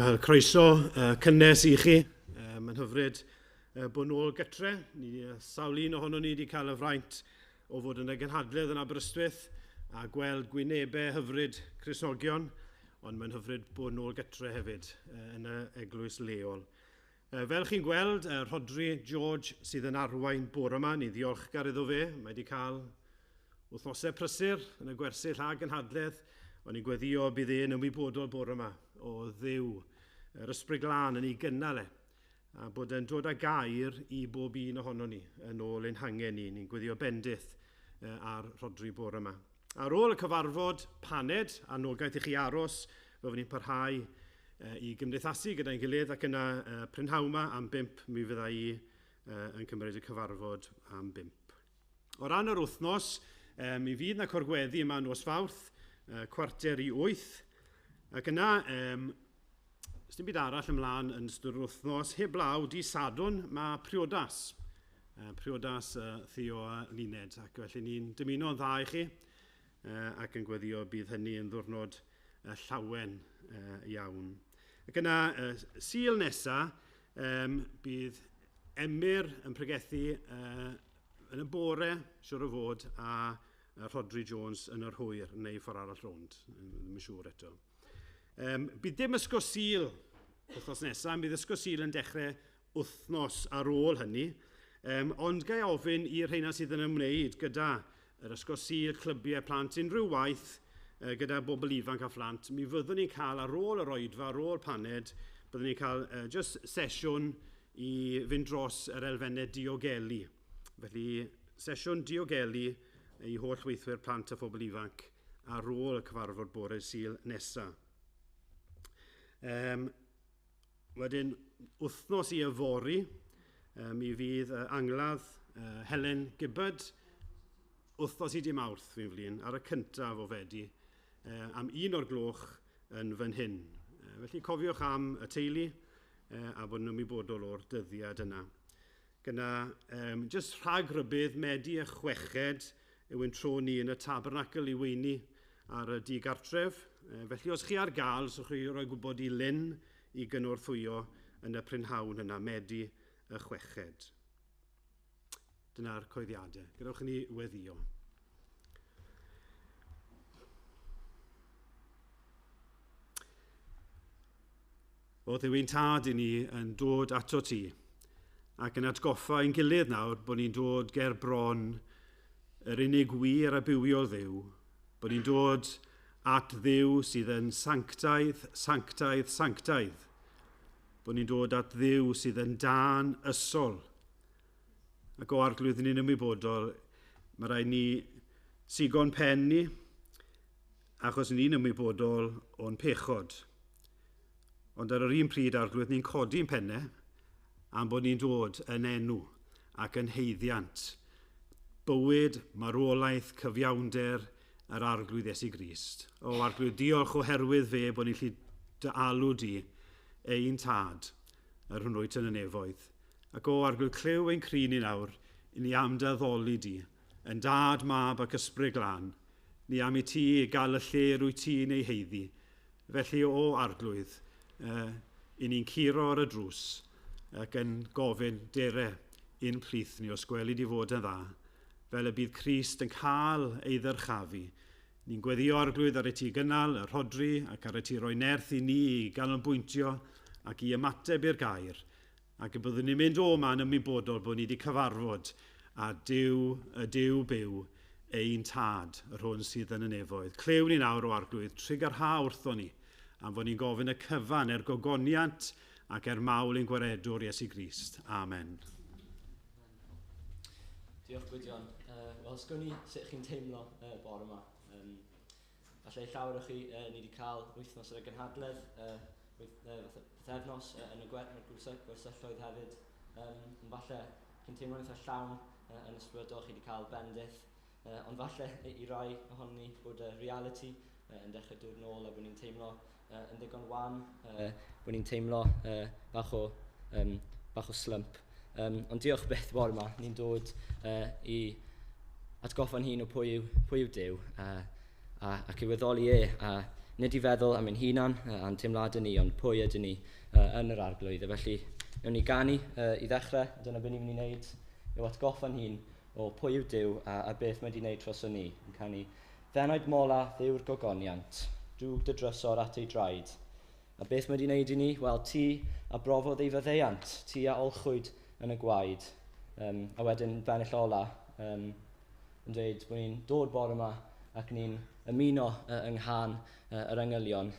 Wel, croeso cynnes i chi. Mae'n hyfryd bod nôl gytre. Ni, sawl un ohono ni wedi cael y fraint o fod yn y gynhadledd yn Aberystwyth a gweld gwynebau hyfryd Cristnogion, ond mae'n hyfryd bod nôl gytre hefyd yn y eglwys leol. Fel chi'n gweld, Rhodri George sydd yn arwain bore yma, ni'n ddiolchgar iddo fe. Mae wedi cael wythnosau prysur yn y gwersyll a gynhadledd, ond ni'n gweddio bydd e'n ymwybodol bore yma o Dduw, yr Ysbryd Glân yn ei gynnal e, a bod e'n dod â gair i bob un ohono ni yn ôl ein hangen ni. Ni'n gweddio bendith ar Rhodri bore yma. Ar ôl y cyfarfod paned, anogaeth i chi aros, fyddwn ni'n parhau i gymdeithasu gyda'n gilydd, ac yna prynhawn yma am 5 mi fydda i yn cymryd y cyfarfod am 5. O ran yr wythnos, mi fydd na corgweddi yma nos Fawrth, 7:45, ac yna, dim byd arall ymlaen yn ystod yr wythnos, heblaw di Sadwrn, mae priodas. Priodas Theo a Luned, ac felly ni'n dymuno'n dda i chi, ac yn gweddio bydd hynny yn ddiwrnod llawen iawn. Ac yna, Sul nesa, bydd Emyr yn pregethu yn y bore, siwr o fod, a Rhodri Jones yn yr hwyr, neu ffordd arall rownd, ddim yn siŵr eto. Bydd dim ysgol Sul wythnos nesaf, bydd ysgol Sul yn dechrau wythnos ar ôl hynny, ond ga i ofyn i'r rheina sydd yn ymwneud gyda yr ysgol Sul, clybiau plant, unrhyw waith gyda bobl ifanc a phlant, mi fyddwn ni'n cael ar ôl yr oedfa, ar ôl paned, byddwn ni'n cael just sesiwn i fynd dros yr elfennau diogelu. Felly, sesiwn diogelu i holl weithwyr plant a phobl ifanc ar ôl y cyfarfod bore Sul nesaf. Wedyn, wythnos i yfory, mi fydd angladd Helen Gibbard, wythnos i dy Mawrth, fi'n flin, ar y 1 o Fedi, am 1:00 yn fan hyn. Felly, cofiwch am y teulu a bod yn ymwybodol o'r dyddiad yna. Gyda just rhag rybudd, Medi y 6 yw ein tro ni yn y tabernacl i weini ar y digartref. Felly os chi ar gael, so chi roi gwybod i Lynn i gynorthwyo yn y prynhawn yna, Medi y 6. Dyna'r coeddiadau. Gadewch i ni weddio. O Dduw ein tad i ni yn dod ato ti, ac yn atgoffa ein gilydd nawr bod ni'n dod ger bron yr unig wir a bywiol Dduw, bod ni'n dod at Dduw sydd yn sanctaidd, sanctaidd, sanctaidd, bod ni'n dod at Dduw sydd yn dân ysol. Ac o Arglwydd ni'n ymwybodol, mae rhaid ni sigo'n pen ni, achos ni'n ymwybodol o'n pechod. Ond ar yr un pryd, Arglwydd, ni'n codi'n pennau am bod ni'n dod yn enw ac yn haeddiant. Bywyd, marwolaeth, cyfiawnder yr Arglwydd Iesu Grist. O Arglwydd, diolch oherwydd fe bod ni'n gallu dy alw di, ein tad, yr hwn wyt yn y nefoedd. Ac o Arglwydd, clyw ein cri ni nawr, i ni am dy addoli di, yn dad, mab ac ysbryd glân, ni am i ti gael y lle rwyt ti'n ei haeddu. Felly, o Arglwydd, i ni'n curo ar y drws ac yn gofyn dere i'n plith ni os gweli di fod yn dda, fel y bydd Crist yn cael ei ddyrchafu. Ni'n gweddio Arglwydd ar y ti gynnal, y Rhodri, ac ar y ti roi nerth i ni i ganolbwyntio ac i ymateb i'r gair, ac y byddwn ni'n mynd o yma yn ymwybodol bod ni wedi cyfarfod â Duw, y Duw byw, ein tad, yr hwn sydd yn y nefoedd. Clyw ni nawr o Arglwydd, trugarha wrtho ni, am fod ni'n gofyn y cyfan er gogoniant ac mawl ein gwaredwr Iesu Grist. Amen. Diolch Gwydion. Wel, sgwn i sut chi'n teimlo bore yma. Falle llawer o chi, ni wedi cael wythnos ar y gynhadledd, pythefnos yn y gwersylloedd hefyd. Ond falle chi'n teimlo'n eitha llawn yn ysbrydol, chi wedi cael bendith. Ond falle i rai ohonon ni bod y reality yn dechrau dod nôl a bod ni'n teimlo yn ddigon wan, bod ni'n teimlo bach o slump. Ond diolch byth bore yma, ni'n dod i atgoffa'n hun o pwy yw Duw ac i wyddoli e, a nid i feddwl am ein hunan a'n teimladau ni, ond pwy ydyn ni yn yr Arglwydd. A felly, newn ni ganu i ddechrau, dyna beth ni'n mynd i wneud, yw atgoffa'n hun o pwy yw Duw a beth mae wedi wneud droson ni. Yn canu, "Ddenoed mola Dduw'r gogoniant, drwg dy drysor at ei draed. A beth mae wedi wneud i ni? Wel, ti a brofodd ei faddeuant, ti a olchwyd yn y gwaed." A wedyn bennill ola yn dweud bod ni'n dod bore yma ac ni'n ymuno yng nghan yr angylion.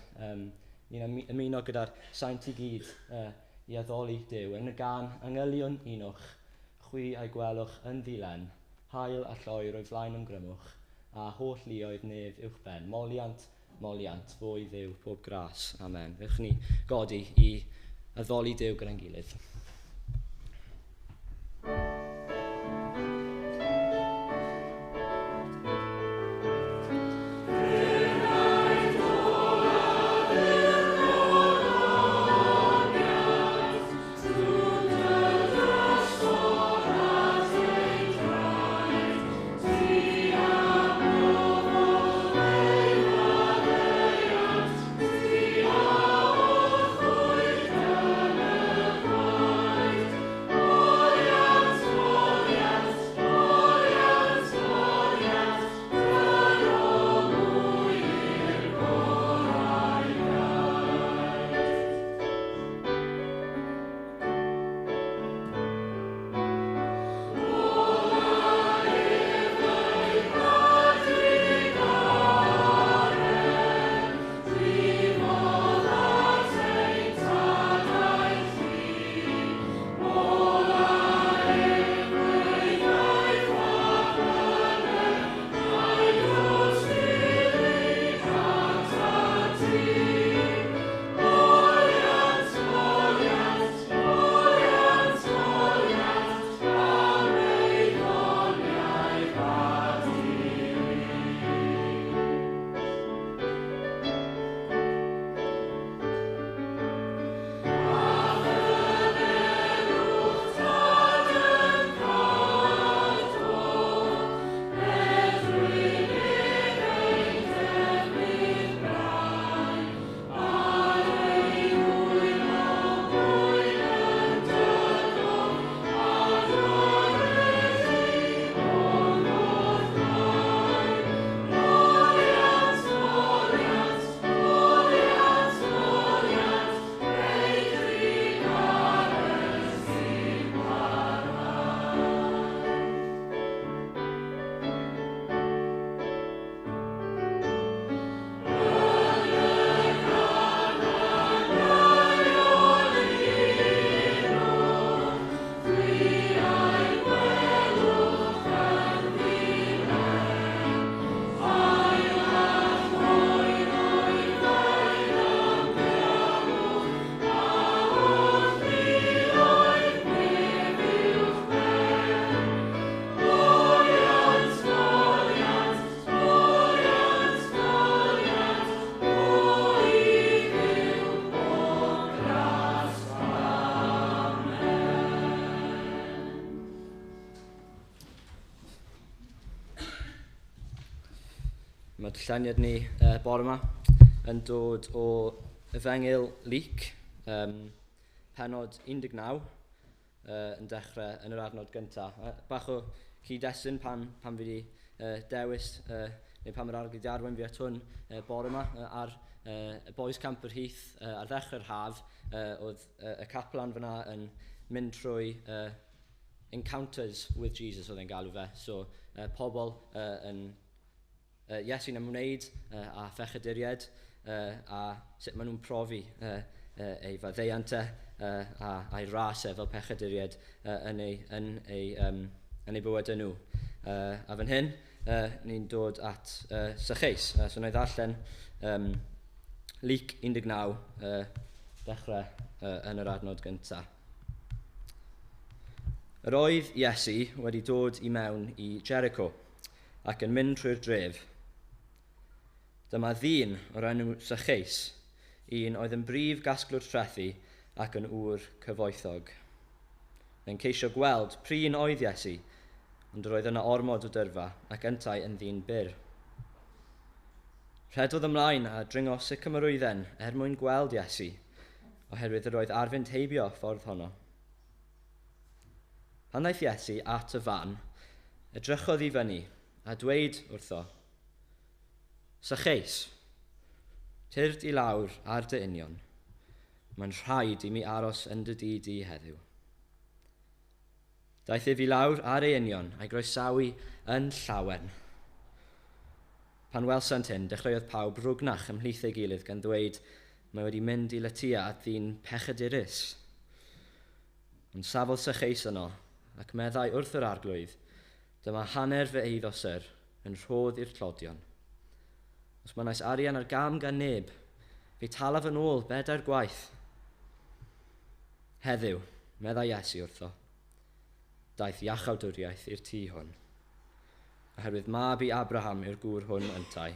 Ni'n ymuno gyda'r saint i gyd i addoli Duw. Yn y gan angylion unwch, chwi a'i gwelwch yn ddilen, haul a lloer o'i flaen ymgrymwch, a holl luoedd nef uwchben. Moliant, moliant, fwy Dduw pob gras. Amen. Fewch ni godi i addoli Duw gyda'n gilydd. Mae darlleniad ni bore yma yn dod o Efengyl Luc, pennod 19, yn dechrau yn yr adnod gyntaf. Bach o cyd-destun pam fi wedi dewis, neu pam yr Arglwydd 'di arwain fi at hwn bore yma, ar y Boys Camp yr Heath ar ddechrau'r haf, oedd y caplan fyna yn mynd trwy encounters with Jesus oedd e'n galw fe. So pobl yn Iesu'n ymwneud â phechaduriaid a sut maen nhw'n profi ei faddeuant e a'i ras e fel pechaduriaid yn ei bywydau nhw. A fan hyn, ni'n dod at Sacheus. So wna i ddarllen Luc 19, dechrau yn yr adnod gyntaf. Yr oedd Iesu wedi dod i mewn i Jericho ac yn mynd trwy'r dref. Dyma ddyn o'r enw Sacheus, un oedd yn brif gasglwr trethi ac yn ŵr cyfoethog. Mae'n ceisio gweld prin oedd Iesu, ond yr oedd yna ormod o dyrfa ac yntau yn ddyn byr. Rhedodd ymlaen a dringo sycamorwydden er mwyn gweld Iesu, oherwydd yr oedd ar fynd heibio ffordd honno. Pan ddaeth Iesu at y fan, edrychodd i fyny a dweud wrtho, Sacheus, tyrd i lawr ar dy union. Mae'n rhaid i mi aros yn dy dŷ di heddiw. Daeth ef i lawr ar ei union a'i groesawu yn llawen. Pan welsant hyn, dechreuodd pawb rwgnach ymhlith ei gilydd gan ddweud, mae wedi mynd i Letia at ddyn pechadurus. Ond safodd Sacheus yno ac meddai wrth yr arglwydd, dyma hanner fy eiddo syr yn rhodd i'r tlodion. Os mynais arian ar gam gan neb, fe talaf yn ôl 4 gwaith. Heddiw, meddai Iesu wrtho, daeth iachawdwriaeth i'r tŷ hwn, oherwydd mab i Abraham yw'r gŵr hwn yntau.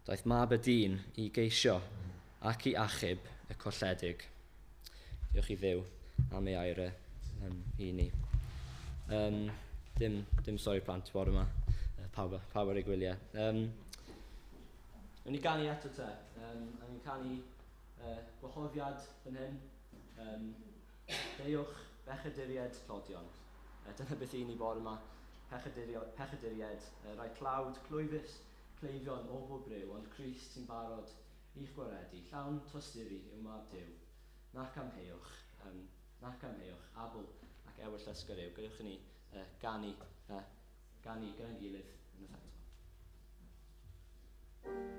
Daeth mab y dyn i geisio ac i achub y colledig. Diolch i Dduw am ei air i ni. Dim stori plant bore yma, pawb ar ei gwyliau. Wnawn ni ganu eto te. A ni'n canu gwahoddiad fan hyn. Deuwch bechaduriaid tlodion. Dyna beth i ni bore yma. Pechaduriaid, rai tlawd, clwyfus, cleifion o bob ryw, ond Crist sy'n barod i'ch gwaredu. Llawn tosturi yw mab Duw. Nac amheuwch, abl ac ewyll ysgyr yw. Gadewch i ni ganu gyda'n gilydd yn y eto. Thank you.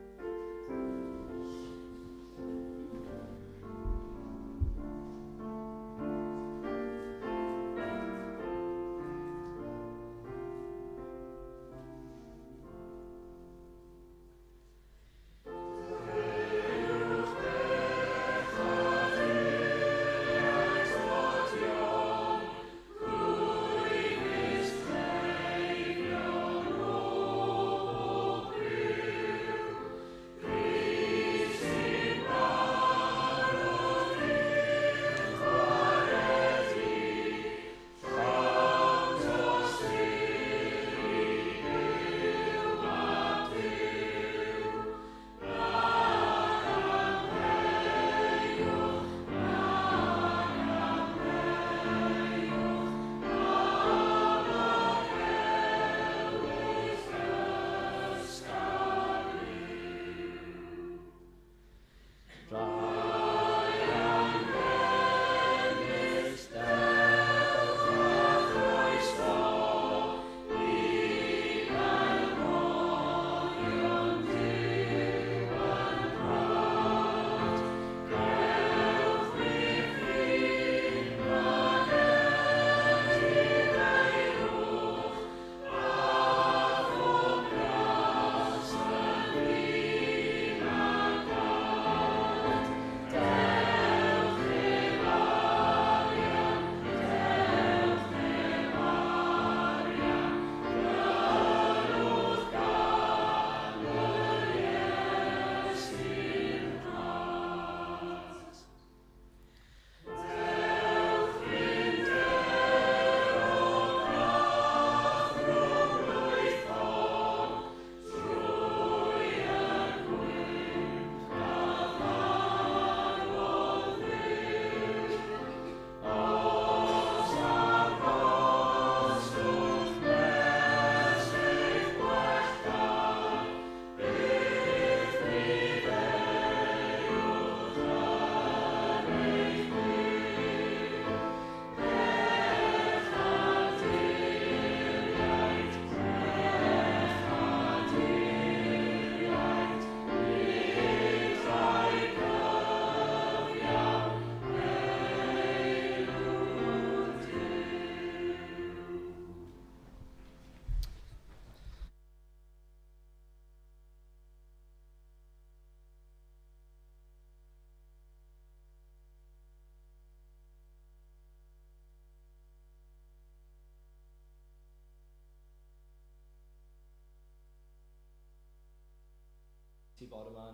bore yma,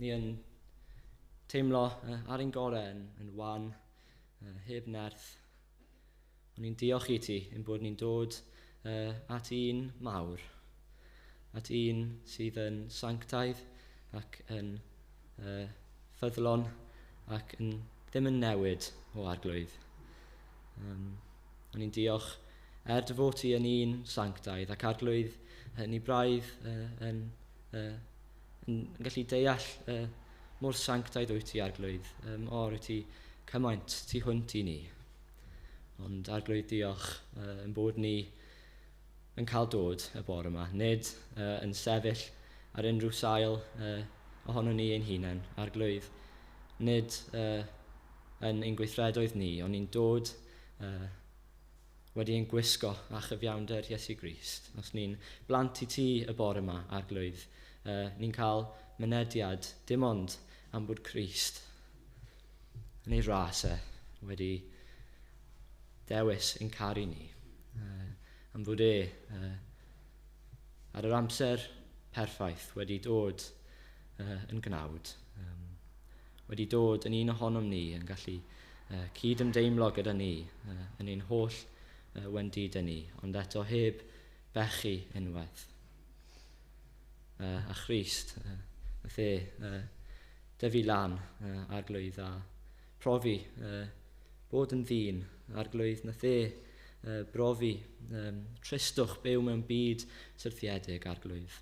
ni yn teimlo ar ein gorau yn wan, heb nerth. Ond ni'n diolch i ti ein bod ni'n dod at un mawr, at un sydd yn sanctaidd ac yn ffyddlon ac yn ddim yn newid o Arglwydd. Ond ni'n diolch er dy fod ti yn un sanctaidd ac Arglwydd ni braidd yn gallu deall mor sanctaidd wyt ti, Arglwydd. Wyt ti cymaint tu hwnt i ni. Ond Arglwydd, diolch yn bod ni yn cael dod y bore yma, nid yn sefyll ar unrhyw sail ohono ni ein hunain, Arglwydd, nid yn ein gweithredoedd ni, ond ni'n dod wedi ein gwisgo â chyfiawnder Iesu Grist. Os ni'n blant i ti y bore yma, Arglwydd, ni'n cael mynediad dim ond am bod Crist yn ei ras e wedi dewis ein caru ni, am fod e ar yr amser perffaith wedi dod yn gnawd, wedi dod yn un ohonom ni, yn gallu cyd-ymdeimlo gyda ni yn ein holl wendidau ni, ond eto heb bechu unwaith. A Christ, nath e dyfu lan, Arglwydd, a profi bod yn ddyn, Arglwydd, nath e brofi tristwch byw mewn byd syrthiedig, Arglwydd.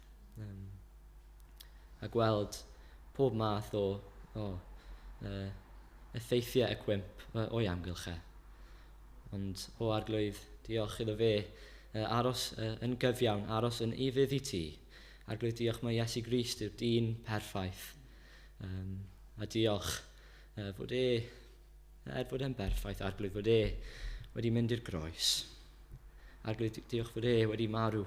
A gweld pob math o effeithiau y cwymp o'i amgylch e. Ond o Arglwydd, diolch iddo fe aros yn gyfiawn, aros yn ufudd i ti. Arglwydd, diolch mai Iesu Grist yw'r dyn perffaith. A diolch fod e, er fod e'n berffaith, Arglwydd, fod e wedi mynd i'r groes. Arglwydd, diolch fod e wedi marw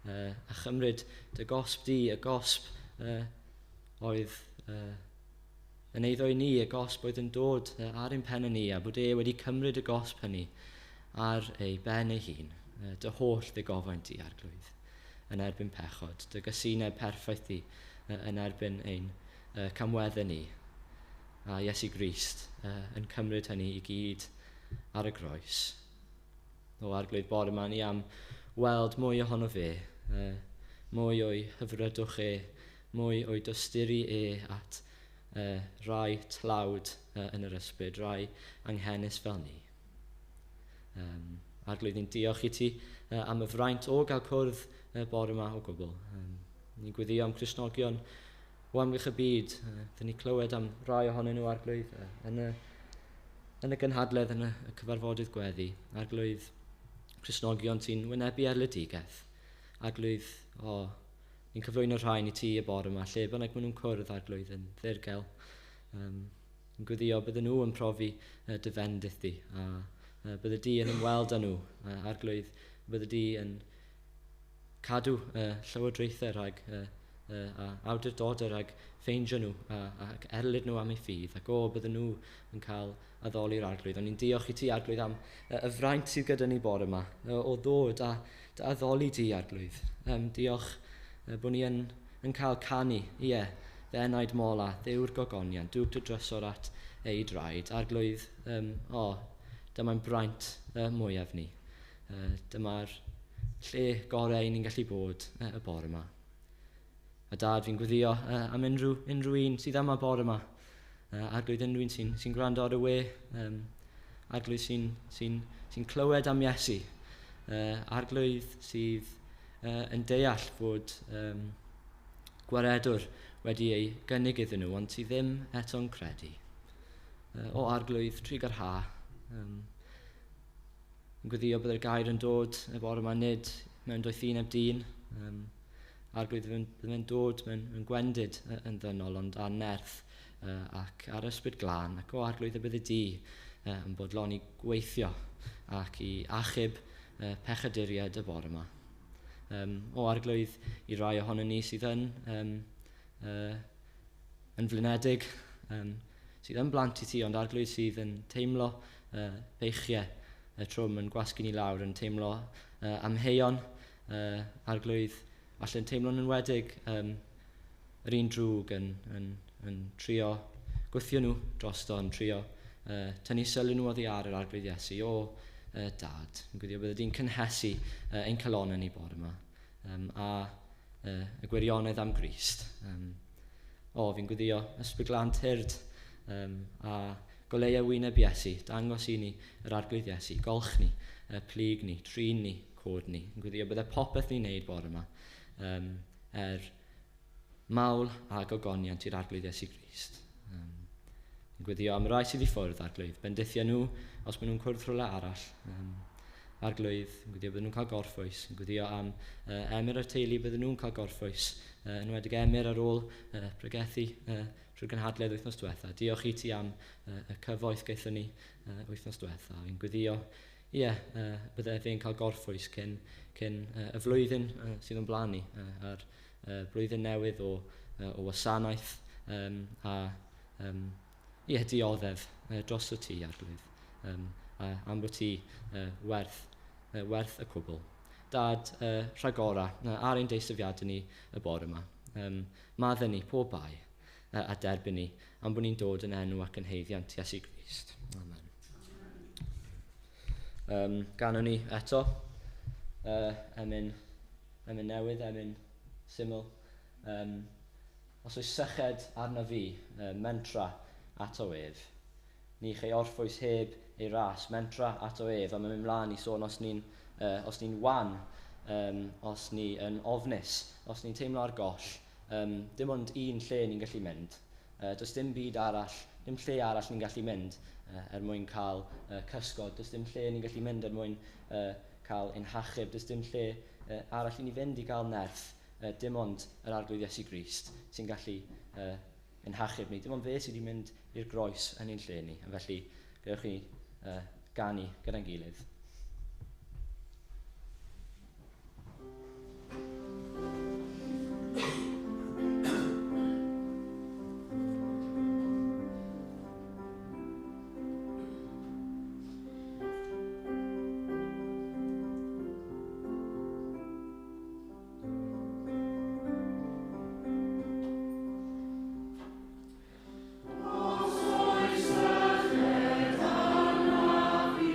a chymryd dy gosb di, y gosb oedd yn eiddo i ni, y gosb oedd yn dod ar ein pen ni, a bod e wedi cymryd y gosb hynny ar ei ben ei hun, dy holl ddigofaint di, Arglwydd, yn erbyn pechod, dy gysineb perffaith di yn erbyn ein camweddau ni, a Iesu Grist yn cymryd hynny i gyd ar y groes. O Arglwydd, bore yma ni am weld mwy ohono fe, mwy o'i hyfrydwch e, mwy o'i dosturi e at rai tlawd yn yr ysbryd, rai anghenus fel ni. Arglwydd, ni'n diolch i ti am y fraint o gael cwrdd bore yma o gwbl. Ni'n gweddio am Cristnogion o amgylch y byd. Dyn ni clywed am rai ohonyn nhw, Arglwydd, yn y gynhadledd, yn y cyfarfodydd gweddi. Arglwydd, Cristnogion sy'n wynebu erledigaeth. Arglwydd, ni'n cyflwyno rhain i ti y bore yma, lle bynnag maen nhw'n cwrdd, Arglwydd, yn ddirgel. Yn gweddio bydden nhw yn profi dy fendith di, a bydde di yn ymweld â nhw, Arglwydd, bydde di yn cadw llywodraethau rhag a awdurdodau rhag ffeindio nhw ac erlid nhw am eu ffydd, ac bydden nhw yn cael addoli'r Arglwydd. Ond ni'n diolch i ti, Arglwydd, am y fraint sydd gyda ni bore yma, o ddod a dy addoli di, Arglwydd. Diolch bod ni yn cael canu, ie, fy enaid mola, Dduw'r gogoniant, dwg dy drysor at ei draed. Arglwydd, dyma'n braint mwyaf ni. Dyma'r lle gorau ni'n gallu bod y bore yma. A Dad, fi'n gweddio am unrhyw un sydd yma bore yma. Arglwydd, unrhyw un sy'n gwrando ar y we. Arglwydd sy'n clywed am Iesu. Arglwydd sydd yn deall fod gwaredwr wedi ei gynnig iddyn nhw, ond sydd ddim eto'n credu. O Arglwydd, trugarha. Yn gweddio byddai'r gair yn dod y bore yma, nid mewn doethineb dyn. Arglwydd, bydd dod mewn gwendid yn ddynol, ond ar nerth ac ar ysbryd glân. Ac o Arglwydd, y bydde di yn bodloni gweithio ac i achub pechaduriaid y bore yma. O Arglwydd, i rai ohono ni sydd yn flinedig, sydd yn blant i ti, ond Arglwydd sydd yn teimlo beichiau y trwm yn gwasgu ni lawr, yn teimlo amheuon, Arglwydd, falle'n teimlo'n enwedig yr un drwg yn trio gwthio nhw drosto, yn trio tynnu sylw nhw oddi ar yr Arglwydd Iesu. O, Dad, yn gweddio bydde di'n cynhesu ein calonnau ni bore yma, a y gwirionedd am Grist. Fi'n gweddio Ysbryd Glân tyrd a goleua wyneb Iesu, dangos i ni yr Arglwydd Iesu, golch ni, plyg ni, trin ni, cod ni. Yn gweddio bydde popeth ni'n neud bore yma er mawl a gogoniant i'r Arglwydd Iesu Grist. Yn gweddio am rai sydd i ffwrdd, Arglwydd. Bendithia nhw os maen nhw'n cwrdd rhywle arall. Arglwydd, yn gweddio bydden nhw'n cael gorffwys. Yn gweddio am Emyr a'r teulu bydden nhw'n cael gorffwys. Enwedig Emyr ar ôl pregethu trwy'r gynhadledd wythnos diwetha. Diolch i ti am y cyfoeth gaethon ni wythnos diwetha. Yn gweddio, ie, bydde fe'n cael gorffwys cyn y flwyddyn sydd o'n blaen ni, a'r blwyddyn newydd o wasanaeth a dioddef dros y ti, Arglwydd, a am bod ti werth y cwbl. Dad, rhagora ar ein deisyfiadau ni y bore yma. Maddau ni pob bai a derbyn ni am bod ni'n dod yn enw ac yn haeddiant Iesu Grist. Amen. Ganwn ni eto, emyn newydd, emyn syml. Os oes syched arno fi, mentra ato ef. Ni chei orffwys heb ei ras, mentra ato ef. A mae'n mynd mlaen i sôn os ni'n wan, os ni yn ofnus, os ni'n teimlo ar goll, dim ond un lle ni'n gallu mynd. Does dim byd arall, dim lle arall ni'n gallu mynd er mwyn cael cysgod. Does dim lle ni'n gallu mynd er mwyn cael ein hachub. Does dim lle arall i ni fynd i gael nerth. Dim ond yr Arglwydd Iesu Grist sy'n gallu ein hachub ni. Dim ond fe sydd wedi mynd i'r groes yn ein lle ni. A felly, gewch chi ganu gyda'n gilydd. Os oes syched arnaf fi,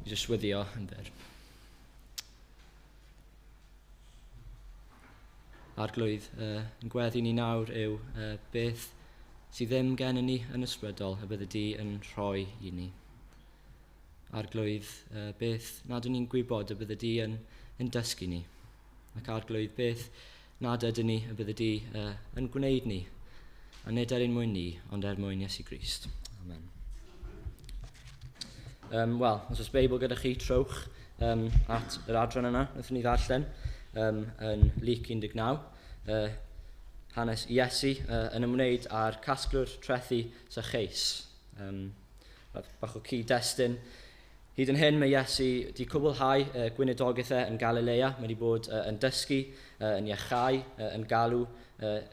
I jyst wyddio yn fyr. Arglwydd, yn gweddi ni nawr yw beth sydd ddim gen ni yn ysbrydol y bydde di yn rhoi i ni. Arglwydd, beth nad ydyn ni'n gwybod y bydde di yn dysgu ni. Ac Arglwydd, beth nad ydyn ni y bydde di yn gwneud ni. A nid er ein mwyn ni, ond er mwyn Iesu Grist. Amen. Wel, os oes Beibl gyda chi, trowch at yr adran yna, wnaethon ni ddarllen yn Luc 19. Hanes Iesu yn ymwneud â'r casglwr trethi Zacchaeus. Bach o cyd-destun. Hyd yn hyn mae Iesu wedi cwblhau gweinidogaeth e yn Galilea. Mae wedi bod yn dysgu, yn iachau, yn galw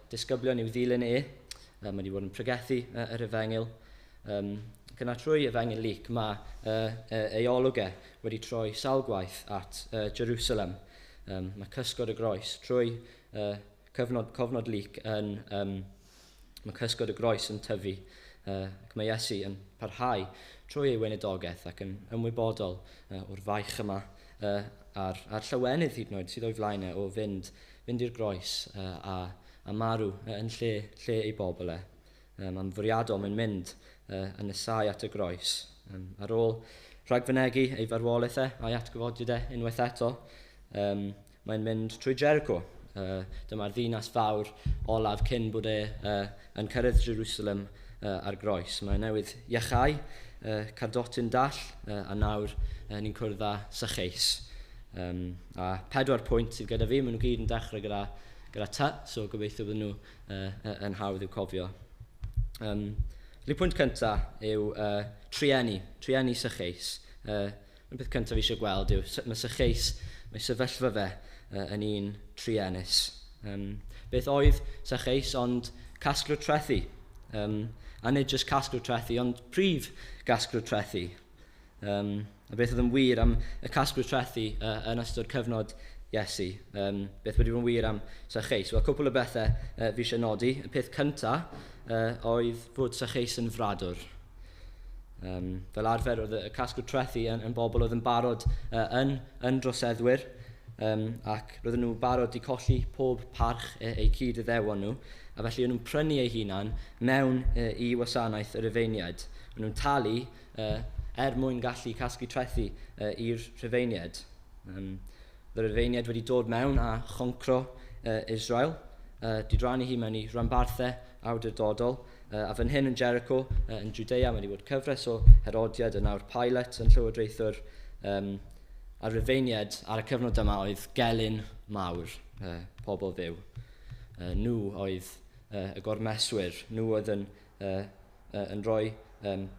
disgyblion i'w ddilyn e. Mae wedi bod yn pregethu yr efengyl. Ac yna trwy efengyl Luc mae ei olwg e wedi troi sawl gwaith at Jerusalem. Mae cysgod y groes trwy cofnod Luc yn, mae cysgod y groes yn tyfu. Ac mae Iesu yn parhau trwy ei weinidogaeth ac yn ymwybodol o'r faich yma a'r llawenydd hyd yn oed sydd o'i flaen e o fynd i'r groes a marw yn lle ei bobl e. Mae'n fwriadol, mae'n mynd yn nesau at y groes. Ar ôl rhagfynegi ei farwolaeth e a'i atgyfodiad e unwaith eto, mae'n mynd trwy Jericho. Dyma'r ddinas fawr olaf cyn bod e yn cyrraedd Jerusalem ar groes. Mae newydd iachau cardotyn dall a nawr ni'n cwrdd â Zacchaeus. A 4 pwynt sydd gyda fi, maen nhw gyd yn dechrau gyda T, so gobeithio bod nhw yn hawdd i'w cofio. Y pwynt cyntaf yw trueni Zacchaeus. Y peth cyntaf fi eisiau gweld yw mae Zacchaeus, mae sefyllfa fe yn un truenus. Beth oedd Zacchaeus ond casglwr trethi? A nid jyst casglwr trethi, ond prif gasglwr trethi. A beth oedd yn wir am y casglwr trethi yn ystod cyfnod Iesu? Beth wedi bod yn wir am Zacchaeus? Wel, cwpl o bethau fi eisiau nodi. Y peth cyntaf oedd fod Zacchaeus yn fradwr. Fel arfer oedd y casglwr trethi yn bobl oedd yn barod yn droseddwyr, ac roedden nhw barod i colli pob parch eu cyd-iddewon nhw, a felly o'n nhw'n prynu eu hunan mewn i wasanaeth yr Rhufeiniaid. O'n nhw'n talu er mwyn gallu casglu trethi i'r Rhufeiniaid. Oedd yr Rhufeiniaid wedi dod mewn a choncro Israel, di drannu hi mewn i ranbarthau awdurdodol, a fan hyn yn Jericho, yn Judea, mae wedi bod cyfres o Herodiad a nawr Pilate yn llywodraethwr, a'r Rhufeiniaid ar y cyfnod yma oedd gelyn mawr, pobl Dduw. Nhw oedd y gormeswyr, nhw oedd yn rhoi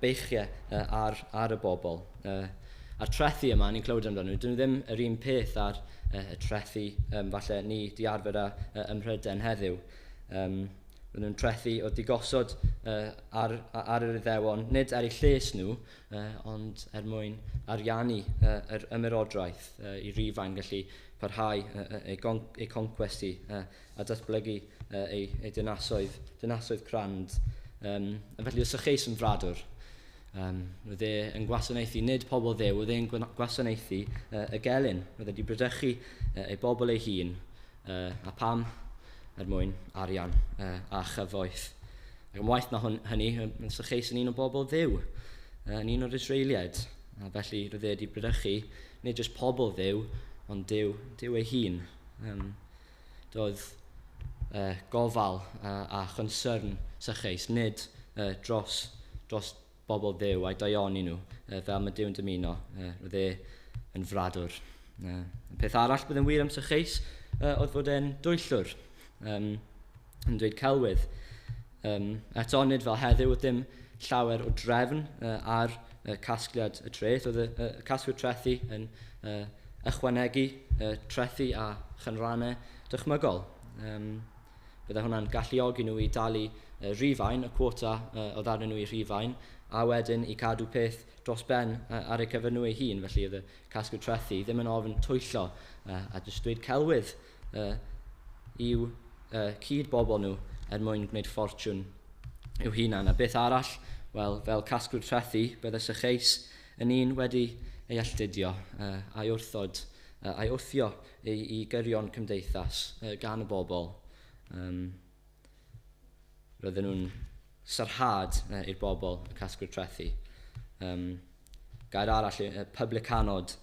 beichiau ar y bobl. A'r trethi yma, ni'n clywed amdano nhw, dyn nhw ddim yr un peth ar y trethi falle ni di arfer â ym Mhrydain heddiw. Roedden nhw'n trethi oedd di gosod ar yr Iddewon, nid er eu lles nhw, ond er mwyn ariannu yr ymerodraeth i Rufain gallu parhau eu concwest i a datblygu eu dinasoedd crand. A felly oedd Zacchaeus yn fradwr. Roedd e yn gwasanaethu nid pobl Dduw, roedd e'n gwasanaethu y gelyn. Roedd e wedi bradychu ei bobl ei hun, a pam? Er mwyn arian a chyfoeth. Ac yn waeth na hynny, mae Zacchaeus yn un o bobl Dduw, yn un o'r Israeliaid. A felly roedd e wedi bradychu nid jyst pobl Dduw, ond Duw ei hun. Doedd gofal a chonsyrn Zacchaeus nid dros bobl Dduw a'i daioni nhw, fel mae Duw'n dymuno. Roedd e yn fradwr. Y peth arall bydd yn wir am Zacchaeus oedd fod e'n dwyllwr, yn dweud celwydd. Eto, nid fel heddiw, oedd dim llawer o drefn ar casgliad y treth. Oedd y casglwyr trethi yn ychwanegu trethi a chynrannau dychmygol. Bydde hwnna'n galluogi nhw i dalu Rhufain, y cwota oedd arnyn nhw i Rhufain, a wedyn i cadw peth dros ben ar eu cyfer nhw eu hun. Felly oedd y casglwyr trethi ddim yn ofn twyllo a jyst dweud celwydd i'w cyd bobl nhw er mwyn gwneud ffortiwn i'w hunan. A beth arall? Wel, fel casglwyr trethi, bydde Zacchaeus yn un wedi ei alltudio a'i wrthod, a'i wthio i gyrion cymdeithas gan y bobl. Roedden nhw'n sarhad i'r bobl, y casglwyr trethi. Gair arall, publicanod,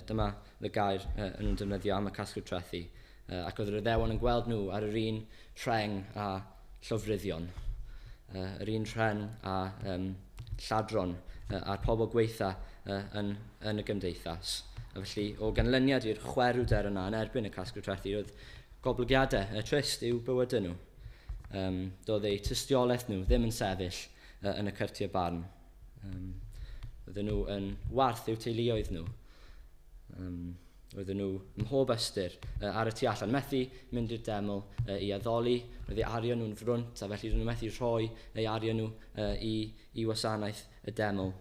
dyma y gair yn nhw'n defnyddio am y casglwyr trethi. Ac oedd yr Iddewon yn gweld nhw ar yr un rheng a llofruddion, yr un rheng a lladron a'r pobl gweitha yn y gymdeithas. A felly, o ganlyniad i'r chwerwder yna yn erbyn y casglwyr trethi, roedd goblygiadau trist i'w bywydau nhw. Doedd eu tystiolaeth nhw ddim yn sefyll yn y cyrtiau barn. Oedden nhw yn warth i'w teuluoedd nhw. Oedden nhw ym mhob ystyr ar y tu allan, methu mynd i'r deml i addoli, roedd eu arian nhw'n frwnt, a felly roedden nhw methu rhoi eu arian nhw i wasanaeth y deml.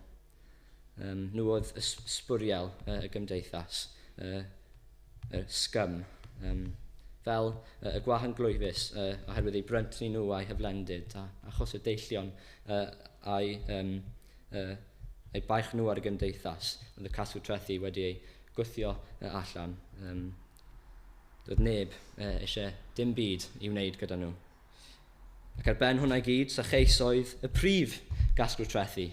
Nhw oedd y sbwriel y gymdeithas, y scum, fel y gwahanglwyfus, oherwydd eu bryntni nhw a'i hyflendid, a achos y deillion a'i baich nhw ar y gymdeithas, oedd y casglwyr trethi wedi eu gwthio allan. Doedd neb eisiau dim byd i wneud gyda nhw. Ac ar ben hwnna i gyd, Sacheus oedd y prif gasglwr trethi.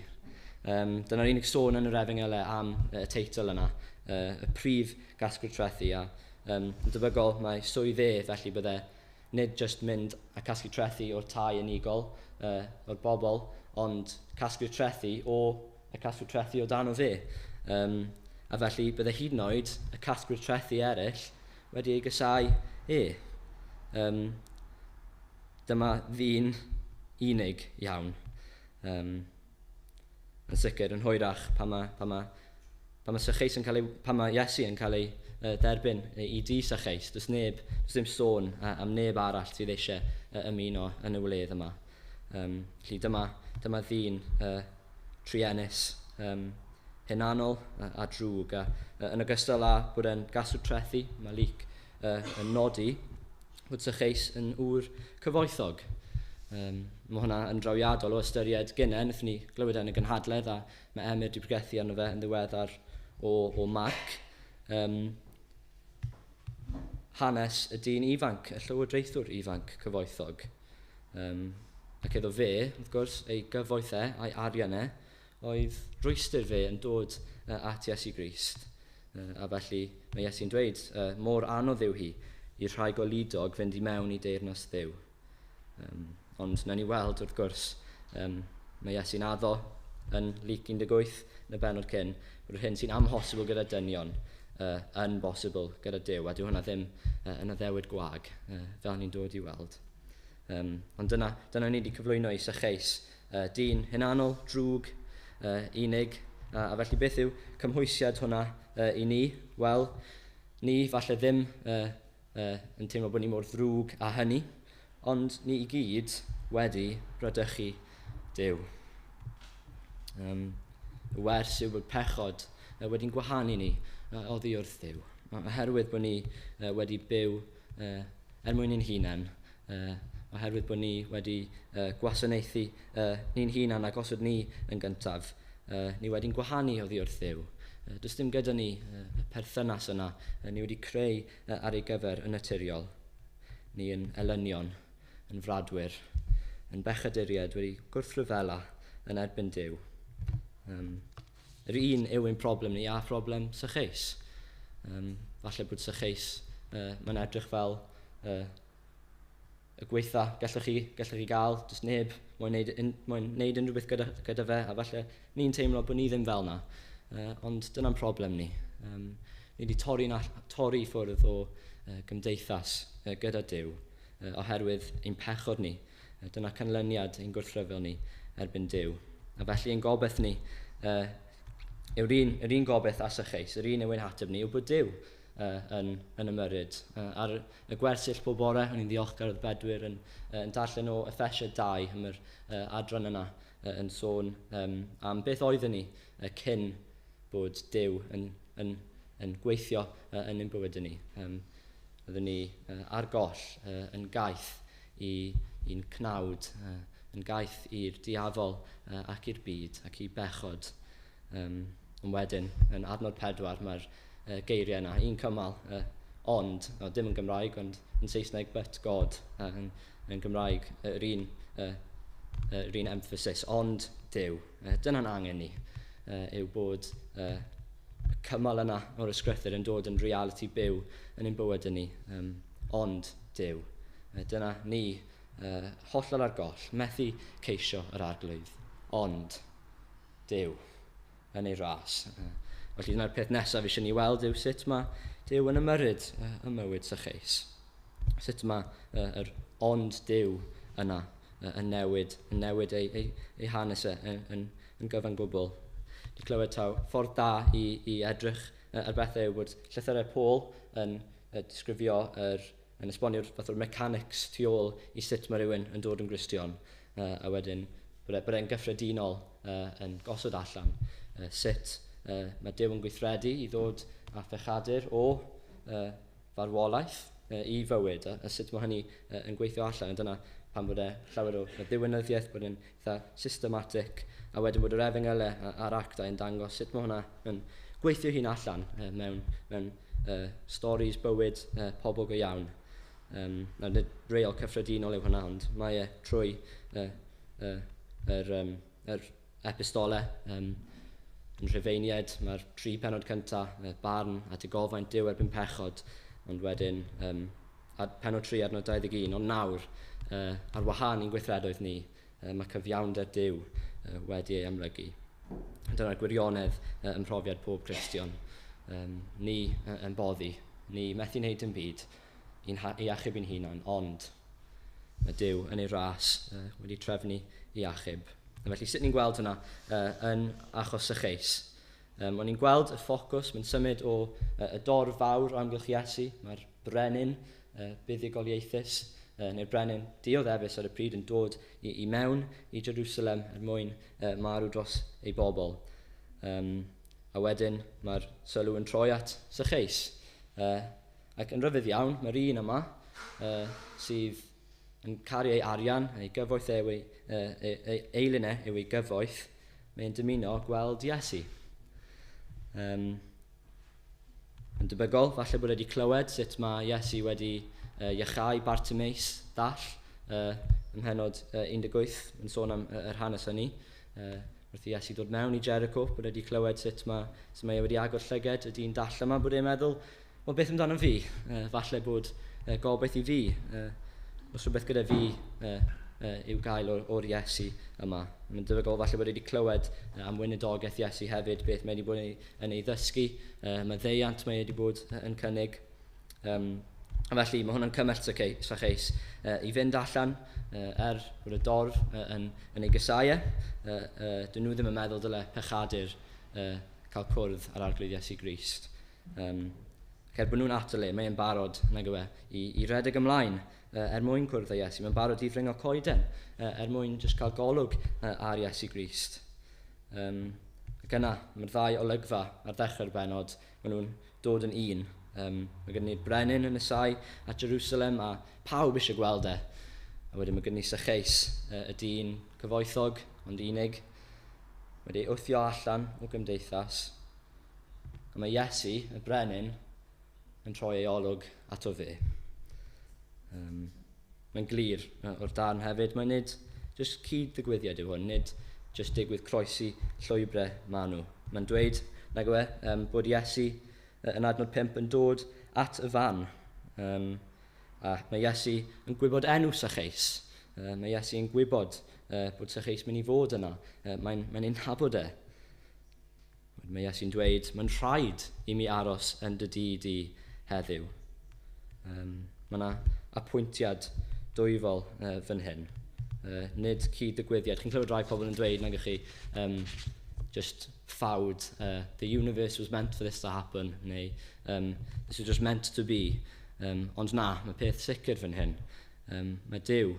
Dyna'r unig sôn yn yr Efengylau am y teitl yna, y prif gasglwr trethi. A yn debygol mae swydd e, felly bydde nid just mynd a casglu trethi o'r tai unigol, o'r bobl, ond casglu trethi o y casglwr trethi o dan o fe. A felly bydde hyd yn oed y casglwyr trethi eraill wedi ei gysau e. Dyma ddyn unig iawn. Yn sicr, yn hwyrach, pan mae Sacheus yn cael ei, pan mae Iesu yn cael ei derbyn i dŷ Sacheus, does dim sôn am neb arall sydd eisiau ymuno yn y wledd yma. Felly dyma ddyn truenus, hunanol a drwg. A yn ogystal â bod e'n gasglwr trethi, mae Luc yn nodi bod Sacheus yn ŵr cyfoethog. Mae hwnna yn drawiadol o ystyried gynnau, wnaethon ni glywed yn y gynhadledd a mae Emyr wedi pregethu arno fe yn ddiweddar o Marc. Hanes y dyn ifanc, y llywodraethwr ifanc cyfoethog. Ac iddo fe, wrth gwrs, ei gyfoeth e a'i arian e, oedd rwystr fe yn dod at Iesu Grist. A felly mae Iesu'n dweud, mor anodd yw hi i'r rhai goludog fynd i mewn i deyrnas Dduw. Ond nawn ni weld, wrth gwrs, mae Iesu'n addo yn Luc 18 yn y bennod cyn, bod yr hyn sy'n amhosibl gyda dynion yn bosibl gyda Duw, a dyw hwnna ddim yn addewid gwag, fel ni'n dod i weld. Ond dyna ni wedi cyflwyno i Sacheus, dyn hunanol, drwg, unig, a felly beth yw cymhwysiad hwnna i ni? Wel, ni falle ddim yn teimlo bod ni mor ddrwg â hynny, ond ni i gyd wedi bradychu Duw. Y wers yw bod pechod wedi'n gwahanu ni oddi wrth Dduw. Oherwydd bod ni wedi byw er mwyn ein hunain, oherwydd bod ni wedi gwasanaethu ni'n hunan a gosod ni yn gyntaf, ni wedi'n gwahanu oddi wrth Dduw. Does dim gyda ni y perthynas yna, ni wedi creu ar ei gyfer yn naturiol. Ni yn elynion, yn fradwyr, yn bechaduriaid wedi gwrthryfela yn erbyn Duw. Yr un yw ein problem ni a phroblem Sacheus. Falle bod Sacheus, mae'n edrych fel y gweitha gallwch chi gael, does neb moyn neud unrhyw beth gyda fe, a falle ni'n teimlo bod ni ddim fel yna. Ond dyna'n problem ni. Ni wedi torri ffwrdd o gymdeithas gyda Duw, oherwydd ein pechod ni. Dyna canlyniad ein gwrthryfel ni erbyn Duw. A felly ein gobaith ni yw'r un gobaith a Sacheus, yr un yw ein hateb ni, yw bod Duw yn ymyrryd. Ar y gwersyll pob bore, o'n i'n ddiolchgar oedd Bedwyr yn darllen o Effesiaid 2, am yr adran yna yn sôn am beth oedden ni cyn bod Duw yn gweithio yn ein bywydau ni. Oedden ni ar goll, yn gaeth i'n cnawd, yn gaeth i'r diafol ac i'r byd ac i bechod. Ond wedyn, yn adnod 4, mae'r geiriau yna, un cymal, ond, no, dim yn Gymraeg, ond yn Saesneg, but God, yn Gymraeg, yr un emphasis, ond Duw. Dyna'n angen ni, yw bod y cymal yna o'r ysgrythur yn dod yn reality byw yn ein bywyd ni, ond Duw. Dyna ni, hollol ar goll, methu ceisio yr Arglwydd, ond Duw yn ei ras. Felly dyna'r peth nesaf eisiau ni weld yw sut mae Duw yn ymyrryd ym mywyd Sacheus. Sut mae yr ond Duw yna yn newid ei hanes e yn gyfan gwbl. Di clywed taw ffordd da i edrych ar bethau yw bod llythyrau Paul yn disgrifio yn esbonio'r fath o'r mechanics tu ôl i sut mae rhywun yn dod yn Gristion. A wedyn bod e'n gyffredinol yn gosod allan sut mae Duw yn gweithredu i ddod â phechadur o farwolaeth i fywyd a sut mae hynny yn gweithio allan. A dyna pam bod e llawer o ddiwinyddiaeth, bod e'n eitha systematic, a wedyn bod yr efengylau a'r actau yn dangos sut mae hwnna yn gweithio hun allan mewn stories bywyd pobl go iawn. Nawr, nid reol cyffredinol yw hwnna, ond mae e trwy yr epistolau yn Rhufeiniaid, mae'r tri penod cyntaf, barn a digofaint Duw erbyn pechod, ond wedyn a penod 3 adnod 21, ond nawr, ar wahân i'n gweithredoedd ni, mae cyfiawnder Duw wedi ei amlygu. Dyna'r gwirionedd ym mhrofiad pob Cristion. Ni yn boddi, ni methu wneud dim byd i achub ein hunan, ond mae Duw yn ei ras wedi trefnu i achub. A felly sut ni'n gweld hwnna yn achos Sacheus? O'n ni'n gweld y ffocws, mae'n symud o y dorf fawr o amgylch Iesu, mae'r brenin buddugoliaethus, neu'r brenin dioddefus ar y pryd yn dod i mewn i Jerusalem er mwyn marw dros ei bobl. A wedyn mae'r sylw yn troi at Sacheus. Ac yn rhyfedd iawn, mae'r un yma sydd yn caru ei arian, ei gyfoeth yw ei eilun e yw ei gyfoeth, mae'n dymuno gweld Iesu. Yn debygol, falle bod wedi clywed sut mae Iesu wedi iachau Bartimeus dall ym mhenod 18, yn sôn am yr hanes hynny. Wrth i Iesu dod mewn i Jericho, bod wedi clywed sut mae e wedi agor llyged y dyn dall yma, bod e'n meddwl, "Wel, beth amdano fi? Falle bod gobaith i fi. Os rhywbeth gyda fi i'w gael o'r Iesu yma." Mae'n debygol falle bod wedi clywed am weinidogaeth Iesu hefyd, beth mae wedi bod yn ei ddysgu, maddeuant mae wedi bod yn cynnig. A felly mae hwnna'n cymell Sacheus i fynd allan er bod y dorf yn ei gasáu e. Dyn nhw ddim yn meddwl dyle pechadur cael cwrdd ar Arglwydd Iesu Grist. Ac er bod nhw'n atal e, mae'n barod, nag yw e, i redeg ymlaen er mwyn cwrdd â Iesu. Mae'n barod i ddringo coeden er mwyn jyst cael golwg ar Iesu Grist. Ac yna, mae'r ddau olygfa ar ddechrau'r benod, maen nhw'n dod yn un. Mae gen ni'r brenin yn nesáu at Jerusalem a pawb eisiau gweld e. A wedyn mae gen ni Sacheus, y dyn cyfoethog ond unig, wedi ei wthio allan o gymdeithas. A mae Iesu, y brenin, yn troi ei olwg ato fe. Mae'n glir o'r darn hefyd, mae nid jyst cyd-ddigwyddiad yw hwn, nid jyst digwydd croesi llwybrau maen nhw. Mae'n dweud, nag yw e, bod Iesu yn adnod 5 yn dod at y fan. A mae Iesu yn gwybod enw Sacheus. Mae Iesu yn gwybod bod Sacheus mynd i fod yna. Mae'n ei nabod e. Mae Iesu'n dweud, "Mae'n rhaid i mi aros yn dy dŷ di heddiw." Mae yna apwyntiad dwyfol fan hyn. Nid cyd-ddigwyddiad. Chi'n clywed rai pobl yn dweud, nag ych chi, just ffawd, "The universe was meant for this to happen," neu "This was just meant to be." Ond na, mae peth sicr fan hyn. Mae Duw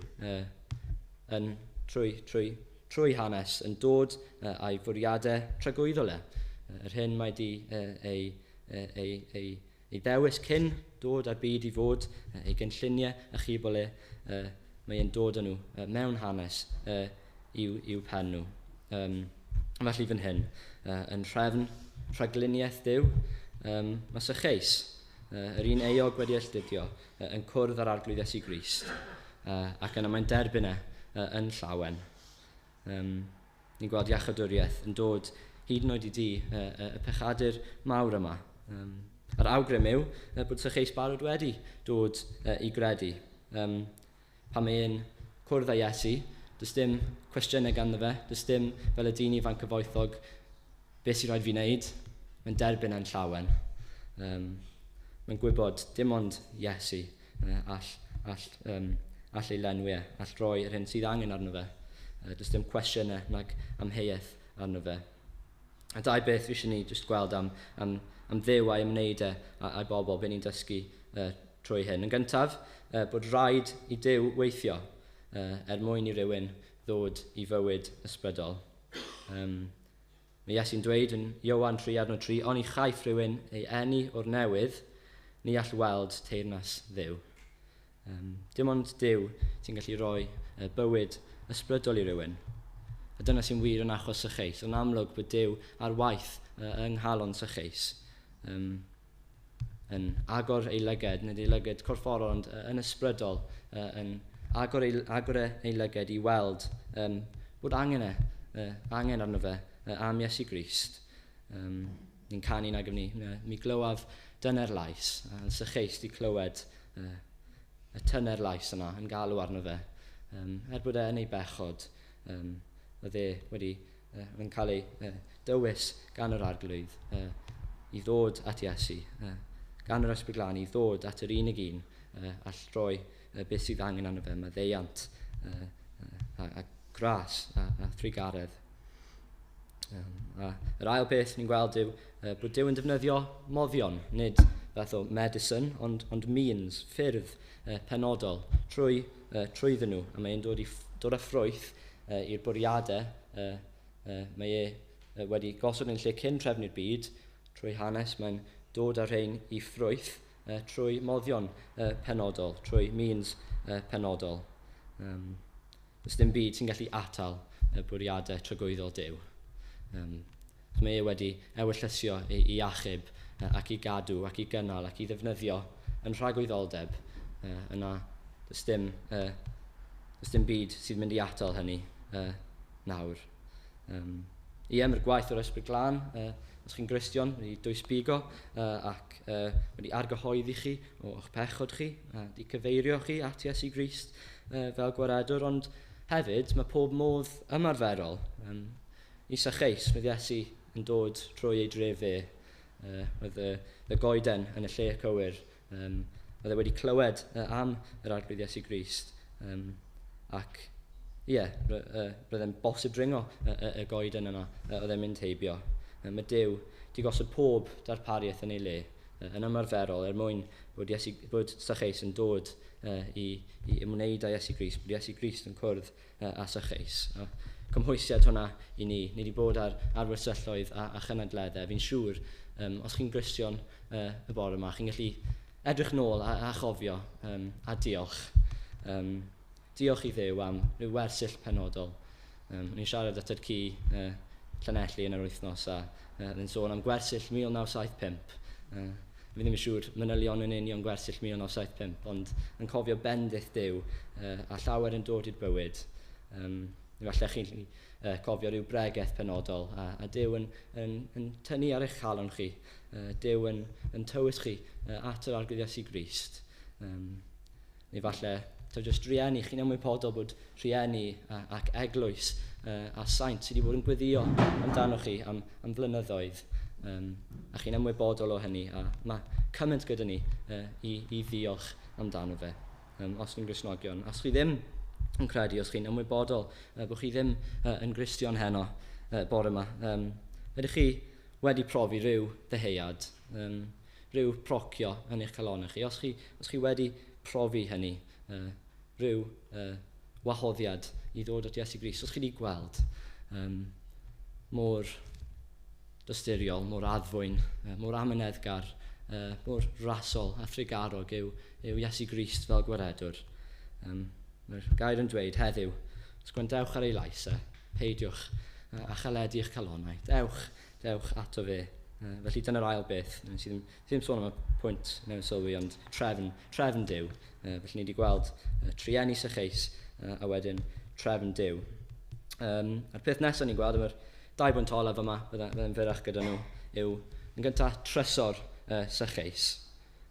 yn trwy hanes yn dod a'i fwriadau tragwyddol e. Yr hyn mae di ei ddewis cyn dod â'r byd i fod, ei gynlluniau achubol e, mae e'n dod â nhw mewn hanes i'w pen nhw. Felly fan hyn, yn nhrefn rhagluniaeth Duw. Mae Sacheus, yr un euog wedi alltudio, yn cwrdd â'r Arglwydd Iesu Grist, ac yna mae'n derbyn e yn llawen. Ni'n gweld iachawdwriaeth yn dod hyd yn oed i di, y pechadur mawr yma. A'r awgrym yw bod Sacheus barod wedi dod i gredu. Pan mae'n cwrdd â Iesu, does dim cwestiynau ganddo fe, does dim fel y dyn ifanc cyfoethog, beth sy'n rhaid fi wneud, mae'n derbyn e'n llawen. Mae'n gwybod dim ond Iesu all ei lenwi e, all roi yr hyn sydd angen arno fe. Does dim cwestiynau nag amheuaeth arno fe. A dau beth fi eisiau ni jyst gweld am Dduw a'i ymwneud e a'i bobl, beth ni'n dysgu trwy hyn. Yn gyntaf, bod rhaid i Duw weithio er mwyn i rywun ddod i fywyd ysbrydol. Mae Iesu'n dweud yn Ioan 3 adnod 3, oni chaiff rhywun ei eni o'r newydd, ni all weld teyrnas Dduw. Dim ond Duw sy'n gallu rhoi bywyd ysbrydol i rywun. A dyna sy'n wir yn achos Sacheus. Yn amlwg bod Duw ar waith yng nghalon Sacheus. Yn agor ei lyged, nid ei lyged corfforol, ond yn ysbrydol, yn agor ei lyged i weld bod angen arno fe am Iesu Grist. Ni'n canu nag ni, mi glywaf dyner lais, a Sacheus di clywed y tyner lais yna yn galw arno fe. Er bod e yn ei bechod, oedd e wedi yn cael ei dywys gan yr Arglwydd i ddod at Iesu, gan yr Ysbryd Glân i ddod at yr unig un all roi beth sydd angen arno fe, maddeuant a gras a thrugaredd. A yr ail peth ni'n gweld yw bod Duw yn defnyddio moddion, nid fath o medicine, ond means, ffyrdd penodol, trwyddyn nhw. A mae'n dod â ffrwyth i'r bwriadau mae e wedi gosod yn lle cyn trefnu'r byd, trwy hanes mae'n dod â rhain i ffrwyth trwy moddion penodol, trwy means penodol. Does dim byd sy'n gallu atal y bwriadau tragwyddol Duw. Mae e wedi ewyllysio i achub ac i gadw ac i gynnal ac i ddefnyddio yn rhagwyddoldeb. Yna does dim byd sydd mynd i atal hynny nawr. Ie, mae'r gwaith o'r Ysbryd Glân, os chi'n Gristion, wedi dwysbigo ac wedi argyhoeddi chi o'ch pechod chi, wedi cyfeirio chi at Iesu Grist fel gwaredwr, ond hefyd mae pob modd ymarferol. I Sacheus, roedd Iesu yn dod trwy ei dref fe. Roedd y goeden yn y lle cywir. Oedd e wedi clywed am yr Arglwydd Iesu Grist. Ac ie, roedd e'n bosib dringo y goeden yna, oedd e'n mynd heibio. Mae Duw wedi gosod pob darpariaeth yn ei le, yn ymarferol, er mwyn bod Sacheus yn dod i ymwneud â Iesu Grist, bod Iesu Grist yn cwrdd â Sacheus. A cymhwysiad hwnna i ni, ni wedi bod ar wersylloedd a chynadleddau. Fi'n siŵr, os chi'n Gristion y bore yma, chi'n gallu edrych nôl a chofio a diolch. Diolch i Dduw am ryw wersyll penodol. O'n i'n siarad at yr ci Llanelli yn yr wythnos a yn sôn am gwersyll 1975. Fi ddim yn siŵr manylion yn union gwersyll 1975, ond yn cofio bendith Duw a llawer yn dod i'r bywyd. Falle chi'n cofio rhyw bregeth penodol a Duw yn tynnu ar eich calon chi. Duw yn tywys chi at yr Arglwydd Iesu Grist. Neu falle jyst rhieni, chi'n ymwybodol bod rhieni ac eglwys a saint sydd wedi bod yn gweddio amdano chi am flynyddoedd. A chi'n ymwybodol o hynny, a mae cymaint gyda ni i ddiolch amdano fe, os chi'n Gristnogion. Os chi ddim yn credu, os chi'n ymwybodol bod chi ddim yn Gristion heno bore yma, ydych chi wedi profi rhyw ddeheuad, rhyw procio yn eich calonnau chi? Os chi wedi profi hynny, rhyw wahoddiad i ddod at Iesu Grist, os chi wedi gweld mor dosturiol, mor addfwyn, mor amyneddgar, mor rasol a thrugarog yw Iesu Grist fel gwaredwr. Mae'r gair yn dweud heddiw, os gwrandewch ar ei lais e, peidiwch a chaledu eich calonnau. Dewch ato fe Felly dyna'r ail beth. Nes i ddim sôn am y pwynt newydd sylwi, ond trefn Duw. Felly ni wedi gweld trueni Sacheus a wedyn trefn Duw. A'r peth nesaf ni'n gweld, efo'r 2 bwynt olaf yma, byddai'n fyrrach gyda nhw, yw yn gyntaf trysor Sacheus.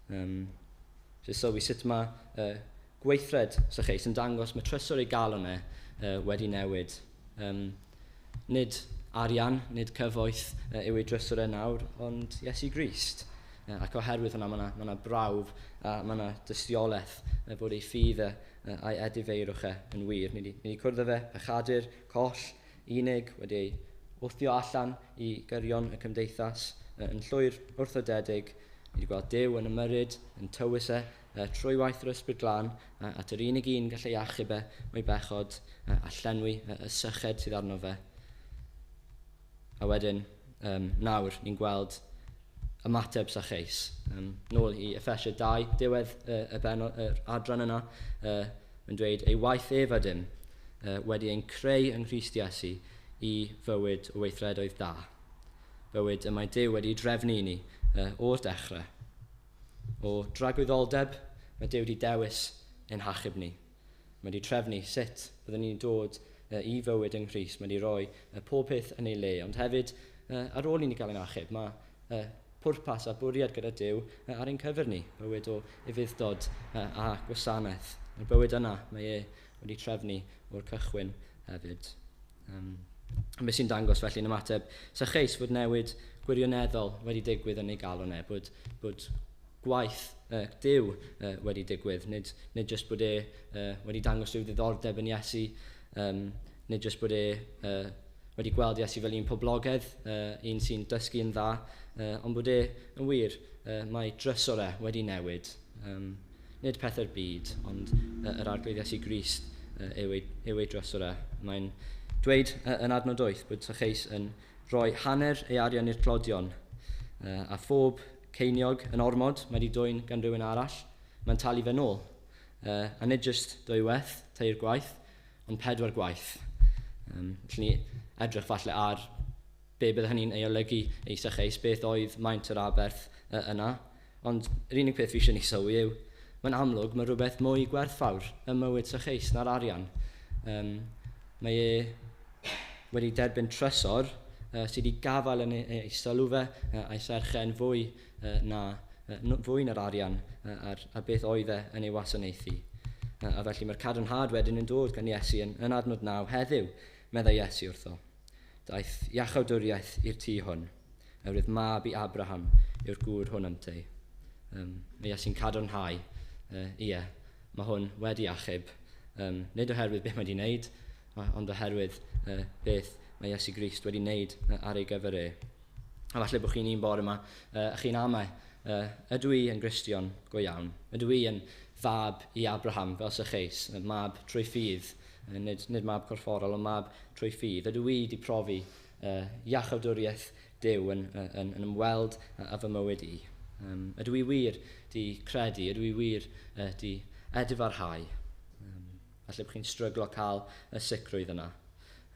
So sylwi sut mae gweithred Sacheus yn dangos mae trysor ei galon e wedi newid. Nid arian, nid cyfoeth yw ei drysor e nawr, ond Iesu Grist. Ac oherwydd hwnna, mae yna brawf a mae yna dystiolaeth bod ei ffydd e a'i edifeirwch e yn wir. Ni wedi cwrdd â fe, pechadur, coll, unig, wedi ei wthio allan i gyrion y cymdeithas, yn llwyr wrthodedig. Ni wedi gweld Duw yn ymyrryd, yn tywys e, trwy waith yr Ysbryd Glân, at yr unig un gallai achub e o'i bechod a llenwi y syched sydd arno fe. A wedyn, nawr, ni'n gweld ymateb Sacheus. Nôl i Effesiau 2, diwedd yr adran yna, mae'n dweud, ei waith ef a dim, wedi ein creu yng Nghrist Iesu i fywyd o weithredoedd da. Bywyd y mae Duw wedi drefnu i ni o'r dechrau. O dragwyddoldeb, mae Duw wedi dewis ein hachub ni. Mae wedi trefnu sut byddwn ni'n dod i fywyd yng Nghrist. Mae wedi rhoi pob peth yn ei le. Ond hefyd, ar ôl i ni gael ein achub, mae pwrpas a bwriad gyda Duw ar ein cyfer ni. Bywyd o ufudd-dod a gwasanaeth. Mae'r bywyd yna, mae e wedi trefnu o'r cychwyn hefyd. A beth sy'n dangos felly yn ymateb Sacheus fod newid gwirioneddol wedi digwydd yn ei galon e, bod gwaith Duw wedi digwydd, nid jyst bod e wedi dangos rhyw ddiddordeb yn Iesu, nid jyst bod e wedi gweld Iesu fel un poblogaidd, un sy'n dysgu yn dda, ond bod e yn wir, mae drysor e wedi newid. Nid pethau'r byd, ond yr Arglwydd Iesu Grist yw ei drysor e. Mae'n dweud yn adnod 8 bod Sacheus yn rhoi hanner ei arian i'r tlodion, a phob ceiniog yn ormod mae wedi dwyn gan rhywun arall, mae'n talu fe nôl. A nid jyst 2 waith, 3 gwaith, ond 4 gwaith. Felly ni edrych falle ar be bydd hynny'n ei olygu i Sacheus, beth oedd maint yr aberth yna. Ond yr unig peth fi eisiau ni sylwi yw, mae'n amlwg mae rhywbeth mwy gwerthfawr ym mywyd Sacheus na'r arian. Mae e wedi derbyn trysor sydd wedi gafael yn ei sylw fe a'i serchau yn fwy fwy na'r arian a beth oedd e yn ei wasanaethu. A felly mae'r cadarnhad wedyn yn dod gan Iesu yn adnod 9 heddiw, meddai Iesu wrtho. Daeth iachawdwriaeth i'r tŷ hwn, oherwydd mab i Abraham yw'r gŵr hwn ynteu. Mae Iesu'n cadarnhau, ie, mae hwn wedi achub, nid oherwydd beth mae wedi wneud, ond oherwydd beth mae Iesu Grist wedi wneud ar ei gyfer e. A falle bod chi'n un bore yma, a chi'n amau, ydw i yn Gristion go iawn? Ydw i yn fab i Abraham fel Sacheus, mab trwy ffydd, nid mab corfforol, ond mab trwy ffydd. Ydw i wedi profi iachawdwriaeth Duw yn ymweld â fy mywyd i? Ydw i wir di credu? Ydw i wir di edifarhau? Falle bod chi'n stryglo cael y sicrwydd yna.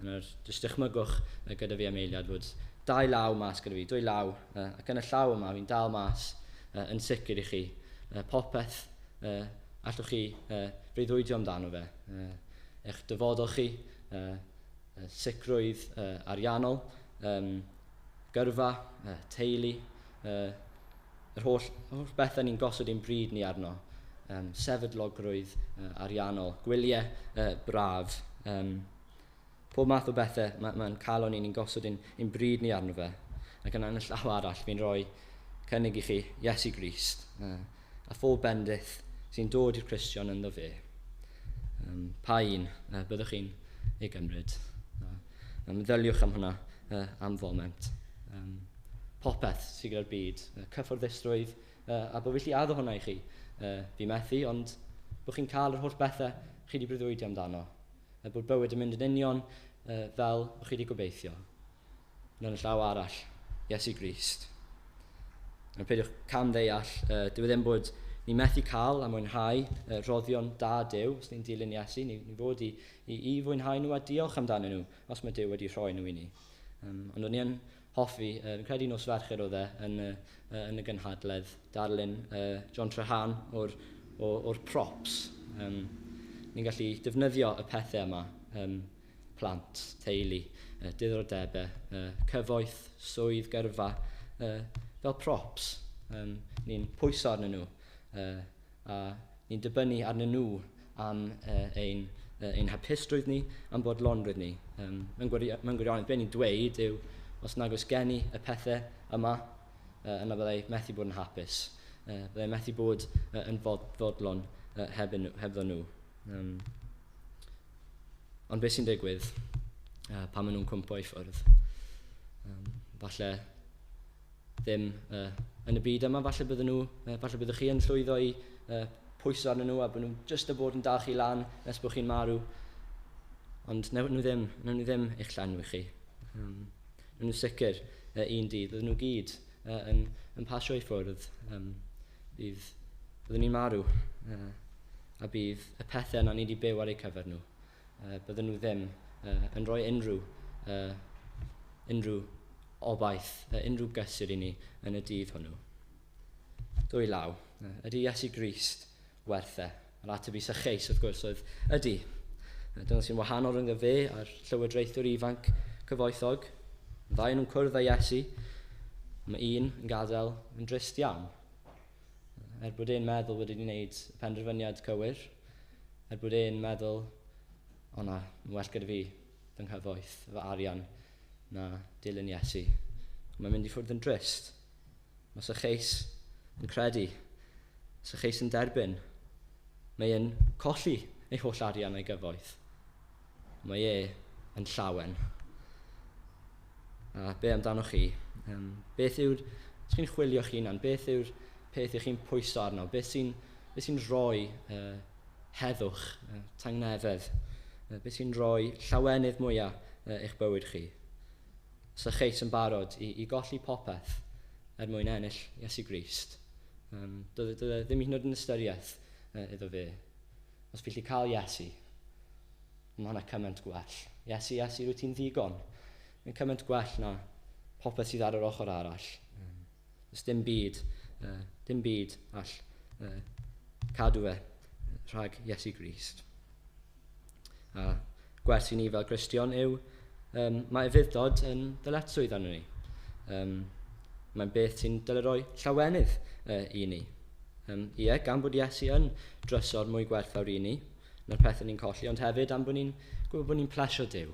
Yna'r, jyst dychmygwch gyda fi am eiliad fod 2 law mas gyda fi, 2 law, ac yn y llaw yma fi'n dal mas yn sicr i chi popeth allwch chi breuddwydio amdano fe. Eich dyfodol chi, sicrwydd ariannol, gyrfa, teulu, yr holl bethau ni'n gosod ein bryd ni arno, sefydlogrwydd ariannol, gwyliau braf, pob math o bethau mae'n calon ni'n gosod ein bryd ni arno fe. Ac yna yn y llaw arall fi'n rhoi cynnig i chi Iesu Grist a phob bendith sy'n dod i'r Cristion ynddo fe. Pa un byddwch chi'n ei gymryd? Meddyliwch am hwnna am foment. Popeth sydd gyda'r byd, cyfforddusrwydd, a bod fi allu addo hwnna i chi. Fi methu, ond bod chi'n cael yr holl bethau chi wedi breuddwydio amdano. Bod bywyd yn mynd yn union fel bod chi wedi gobeithio. Ond yn y llaw arall, Iesu Grist. A peidiwch cam ddeall, dyw e ddim bod ni methu cael a mwynhau rhoddion da Duw, os ni'n dilyn Iesu, ni fod i fwynhau nhw a diolch amdanyn nhw, os mae Duw wedi rhoi nhw i ni. Ond o'n i yn hoffi, fi'n credu nos Fercher oedd e yn y gynhadledd, darlun John Trahan o'r props. Ni'n gallu defnyddio y pethau yma, plant, teulu, diddordebau, cyfoeth, swydd, gyrfa, fel props. Ni'n pwyso arnyn nhw, a ni'n dibynnu arnyn nhw am ein hapusrwydd ni, am bodlonrwydd ni. Mewn gwirionedd, be ni'n dweud yw, os nag oes gen i y pethau yma, yna byddai methu bod yn hapus. Byddai methu bod yn fodlon hebddo nhw. Ond beth sy'n digwydd pan maen nhw'n cwmpo i ffwrdd? Falle ddim yn y byd yma, falle bydden nhw, falle byddwch chi yn llwyddo i pwyso arnyn nhw a bod nhw jyst y bod yn dal chi lan nes bod chi'n marw. Ond wnawn nhw ddim eich llenwi chi. Wnawn nhw sicr un dydd, bydden nhw gyd yn pasio i ffwrdd. Byddwn ni'n marw a bydd y pethau yna ni wedi byw ar eu cyfer nhw. Bydden nhw ddim yn rhoi unrhyw obaith, unrhyw gysur i ni yn y dydd hwnnw. Dwy law, ydy Iesu Grist werth e? Yr ateb i Sacheus, wrth gwrs, oedd ydy. Dyna sy'n wahanol rhwng fe a'r llywodraethwr ifanc cyfoethog. Ddau nhw'n cwrdd â Iesu. Mae un yn gadael yn drist iawn. Er bod e'n meddwl bod wedi gwneud y penderfyniad cywir, er bod e'n meddwl, o na, mae'n well gyda fi fy nghyfoeth, fy arian, na dilyn Iesu. Mae'n mynd i ffwrdd yn drist. Mae Sacheus yn credu. Sacheus yn derbyn. Mae e'n colli ei holl arian a'i gyfoeth. Mae e yn llawen. A be amdanoch chi? Beth yw'r... Os chi'n chwilio chi hunan, beth yw'r peth ych chi'n pwyso arno? Beth sy'n rhoi heddwch, tangnefedd? Beth sy'n rhoi llawenydd mwyaf eich bywyd chi? Sacheus yn barod i golli popeth er mwyn ennill Iesu Grist. Doedd e ddim hyd yn oed yn ystyriaeth iddo fe. Os fi gallu cael Iesu, mae hwnna cymaint gwell. Iesu, Iesu, rwyt ti'n ddigon. Mae'n cymaint gwell na popeth sydd ar yr ochr arall. Does dim byd all cadw fe rhag Iesu Grist. A gwers i ni fel Gristion yw, mae ufudd-dod yn ddyletswydd arno ni. Mae'n beth sy'n dyle roi llawenydd i ni. Ie, gan bod Iesu yn drysor mwy gwerthfawr i ni na'r pethau ni'n colli, ond hefyd am bod ni'n gwybod bod ni'n plesio Duw.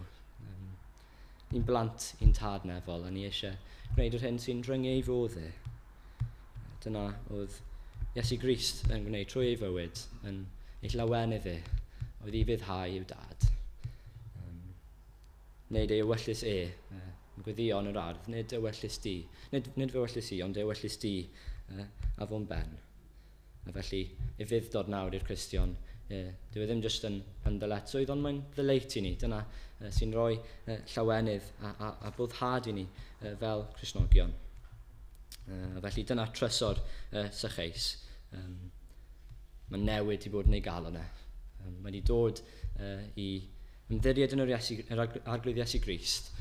Ni'n blant i'n tad nefol, a ni eisiau gwneud yr hyn sy'n rhyngu ei fodd e. Dyna oedd Iesu Grist yn gwneud trwy ei fywyd, yn ei llawenydd e, oedd i fuddhau i'w dad. Wneud ei ewyllys e, yn gweddio yn yr ardd, nid ewyllys di, nid fy ewyllys i, ond ewyllys di a fo'n ben. A felly, ufudd-dod nawr i'r Cristion, dyw e ddim jyst yn ddyletswydd, ond mae'n ddeleit i ni. Dyna sy'n rhoi llawenydd a boddhad i ni fel Cristnogion. A felly dyna trysor Sacheus. Mae newid i bod yn ei galon e. Mae wedi dod i ymddiried yn yr Arglwydd Iesu Grist.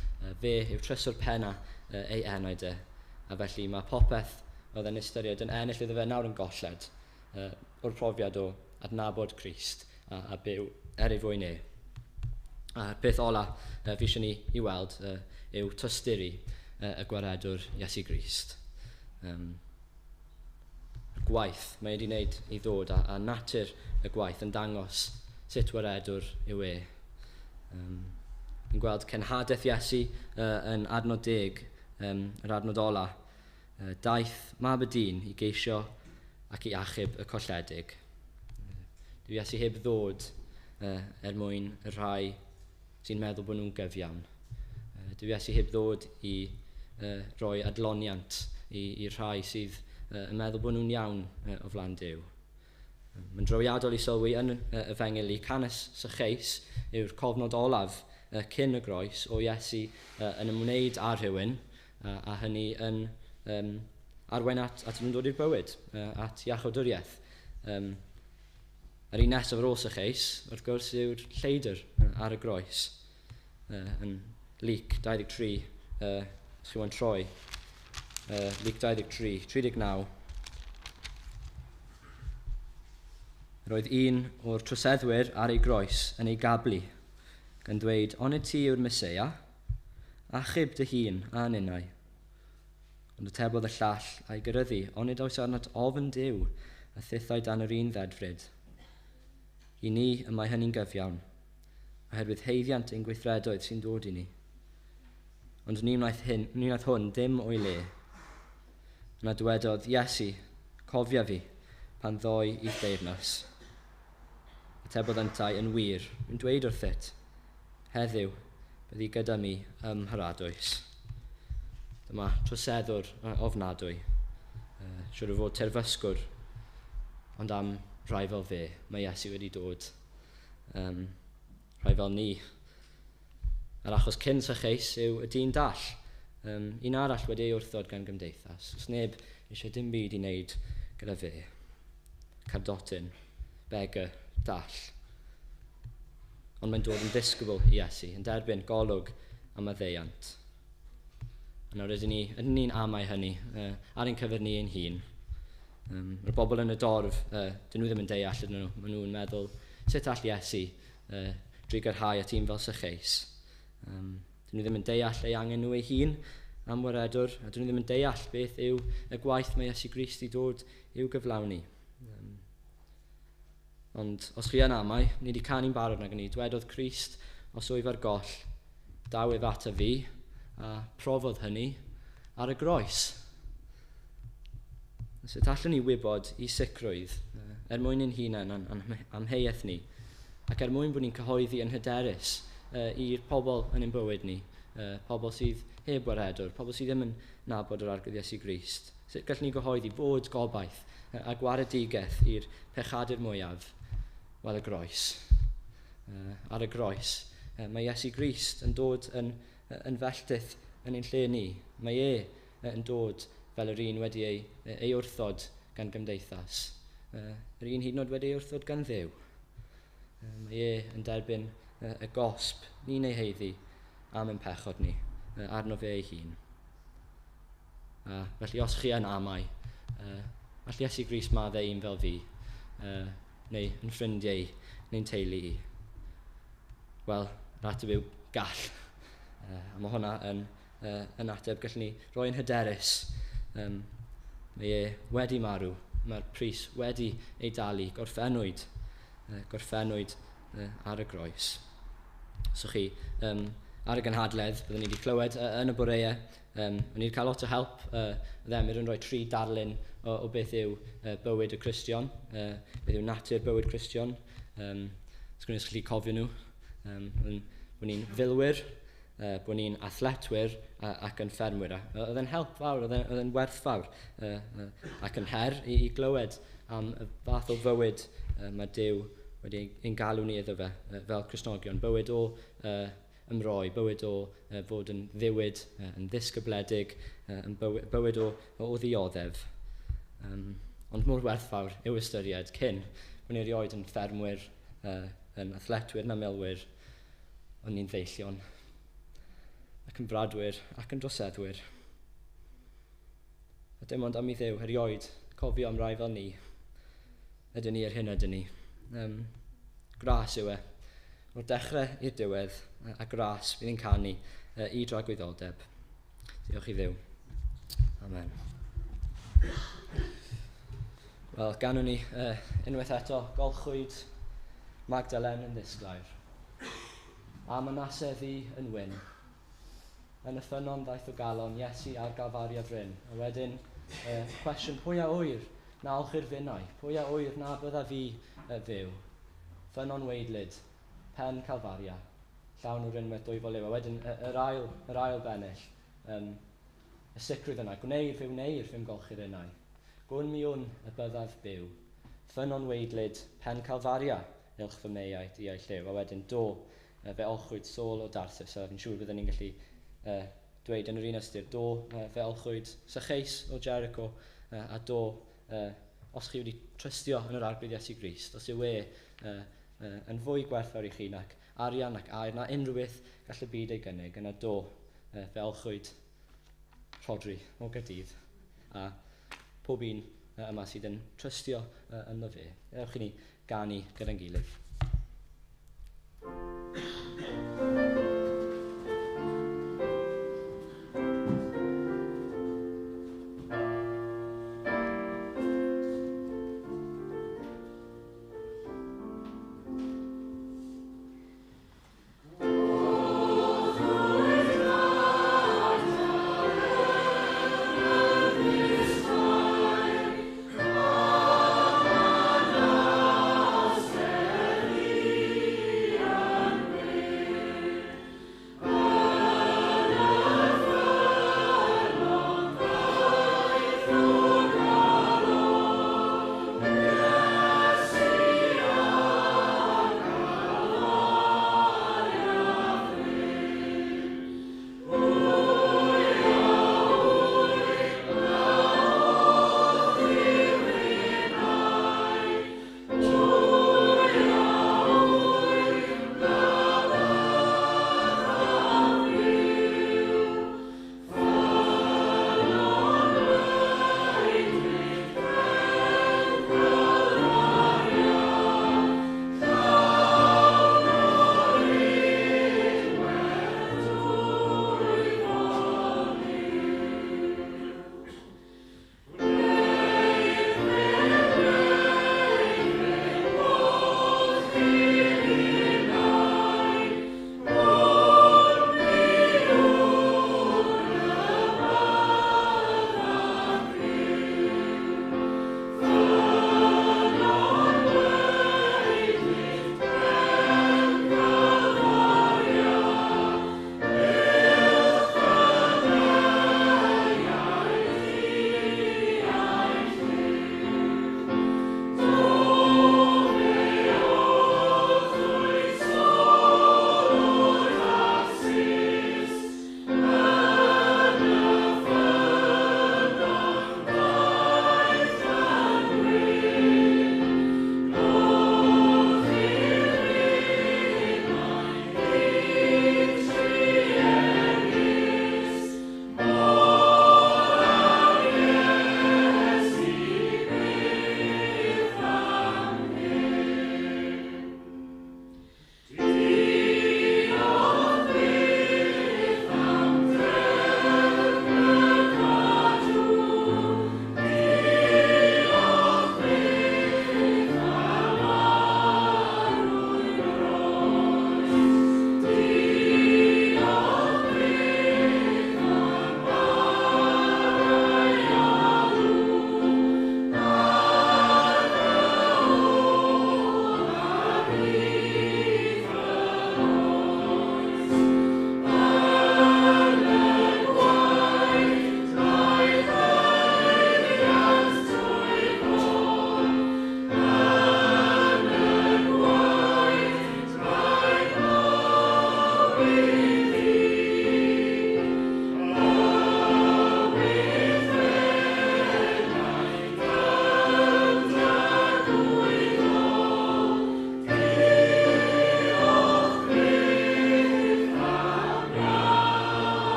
Fe yw trysor penna ei enaid e. A felly mae popeth oedd yn ystyried yn ennill iddo fe nawr yn golled o'r profiad o adnabod Crist a byw er ei fwyn e. A'r peth ola fi eisiau ni i weld yw tosturi y gwaredwr Iesu Grist. Gwaith mae wedi wneud i ddod a natur y gwaith yn dangos sut waredwr yw e. Ni'n gweld cenhadaeth Iesu yn adnod 10, yr adnod ola. Daeth mab y dyn i geisio ac i achub y colledig. Dyw Iesu heb ddod er mwyn y rhai sy'n meddwl bod nhw'n gyfiawn. Dyw Iesu heb ddod i roi adloniant i'r rhai sydd yn meddwl bod nhw'n iawn o flaen Duw. Mae'n drawiadol i sylwi yn Efengyl i Canis Sacheus yw'r cofnod olaf cyn y groes o Iesu yn ymwneud â rhywun a hynny yn arwain at nhw'n dod i'r bywyd, at iachawdwriaeth. Yr un nesaf ar ôl Sacheus, wrth gwrs, yw'r lleidr ar y groes. Yn Luc 23, Os chi moyn troi, Luc 23, 39. Roedd un o'r troseddwyr ar ei groes yn ei gablu, gan ddweud, onid ti yw'r Meseia? Achub dy hun a ninnau. Ond atebodd y llall a'i gyryddu, onid oes arnat ofn Duw a thithau dan yr un ddedfryd. I ni y mae hynny'n gyfiawn, oherwydd haeddiant ein gweithredoedd sy'n dod i ni. Ond ni wnaeth, hyn, ni wnaeth hwn ddim o'i le. Yna dywedodd, Iesu, cofia fi, pan ddoi i'th deyrnas. Atebodd yntau yn wir, yn dweud wrthyt, heddiw, byddi gyda mi ym Mharadwys. Dyma troseddwr ofnadwy, siwr o fod terfysgwr, ond am rai fel fe, mae Iesu wedi dod. Rhai fel ni. Yr achos cyn Sacheus yw y dyn dall, un arall wedi ei wrthod gan gymdeithas. Os neb eisiau dim byd i wneud gyda fe. Cardotyn, beggar, dall. Ond mae'n dod yn ddisgybl i Iesu, yn derbyn golwg am maddeuant. A nawr ydyn ni'n ni amau hynny ar ein cyfer ni ein hun. Mae'r bobl yn y dorf, dyn nhw ddim yn deall ydyn nhw. Maen nhw'n meddwl, sut all Iesu drigyrhau at un fel Sacheus? Dyn nhw ddim yn deall ei angen nhw ei hun am waredwr, a dyn nhw ddim yn deall beth yw y gwaith mae Iesu Grist i dod i'w gyflawni. Ond os chi yn amau, ni wedi canu'n barod nag ni. Dwedodd Crist, os wyf ar goll, daw ef ata fi, a profodd hynny ar y groes. Sut allwn ni wybod i sicrwydd, er mwyn ein hunain a'n amheuaeth ni, ac er mwyn bod ni'n cyhoeddi yn hyderus i'r pobl yn ein bywyd ni, pobl sydd heb waredwr, pobl sydd ddim yn nabod yr Arglwydd Iesu Grist. Sut gallwn ni gyhoeddi fod gobaith a gwaredigaeth i'r pechadur mwyaf? Wel, y groes. Ar y groes, mae Iesu Grist yn dod yn felltith yn ein lle ni. Mae e yn dod fel yr un wedi ei wrthod gan gymdeithas. Yr un hyd yn oed wedi ei wrthod gan Dduw. Mae e yn derbyn y gosb ni'n ei haeddu am ein pechod ni, arno fe ei hun. Felly os chi yn amau, all Iesu Grist maddau un fel fi, neu yn ffrindiau i, neu'n teulu i? Wel, yr ateb yw gall. A mae hwnna yn ateb gallwn ni roi'n hyderus. Mae e wedi marw, mae'r pris wedi ei dalu, gorffennwyd ar y groes. So chi, ar y gynhadledd, byddwn ni wedi clywed yn y boreau, o'n i wedi cael lot o help. Oedd Emyr yn rhoi 3 darlun o beth yw bywyd y Cristion, beth yw natur bywyd Cristion. Os gwneud chi cofio nhw. Bod ni'n filwyr, bod ni'n athletwyr ac yn ffermwyr. Oedd e'n help fawr, oedd e'n werthfawr ac yn her i glywed am y fath o fywyd mae Duw wedi ein galw ni iddo fe fel Cristnogion. Bywyd o ymroi, bywyd o fod yn ddiwyd, yn ddisgybledig, yn bywyd o ddioddef. Ond mor werthfawr yw ystyried cyn bod ni erioed yn ffermwyr, yn athletwyr na milwyr, ond ni'n ddeillion, ac yn bradwyr, ac yn droseddwyr. A dim ond am i Dduw erioed cofio am rai fel ni, ydyn ni yr hyn ydyn ni. Gras yw e, o'r dechrau i'r diwedd, a gras fydd yn canu i dragwyddoldeb. Diolch i Dduw. Amen. Wel, ganwn ni unwaith eto, golchwyd Magdalen yn ddisglair. A Manasseh ddu yn wyn. Yn y ffynnon ddaeth o galon Iesu ar Galfaria fryn. A wedyn, cwestiwn, pwy a ŵyr na olchir finnau? Pwy a ŵyr na bydda fi fyw? Ffynnon weidlyd, pen Calfaria, llawn o rinwedd dwyfol yw. A wedyn, yr ail bennill, y sicrwydd yna, gwneir fe wneir fy ymgolchi'r innau. Gwn mi wn y byddaf byw. Ffynnon weidlyd, pen Calfaria, ilch fy meiau diau lliw. A wedyn, do, fe olchwyd Saul o Darsus. A fi'n siŵr byddwn ni'n gallu dweud yn yr un ystyr, do, fe olchwyd Sacheus o Jericho, a do, os chi wedi trystio yn yr Arglwydd Iesu Grist, os yw e yn fwy gwerthfawr i chi nac arian ac aur na unrhyw beth gall y byd ei gynnig, yna do, fe olchwyd Rhodri o Gaerdydd a pob un yma sydd yn trystio ynddo fe. Ewch i ni ganu gyda'n gilydd.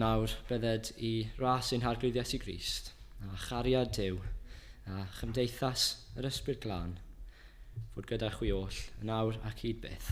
Nawr bydded i ras ein Harglwydd Iesu Grist, a chariad Duw, a chymdeithas yr Ysbryd Glân, fod gyda chwi oll, yn awr ac hyd byth.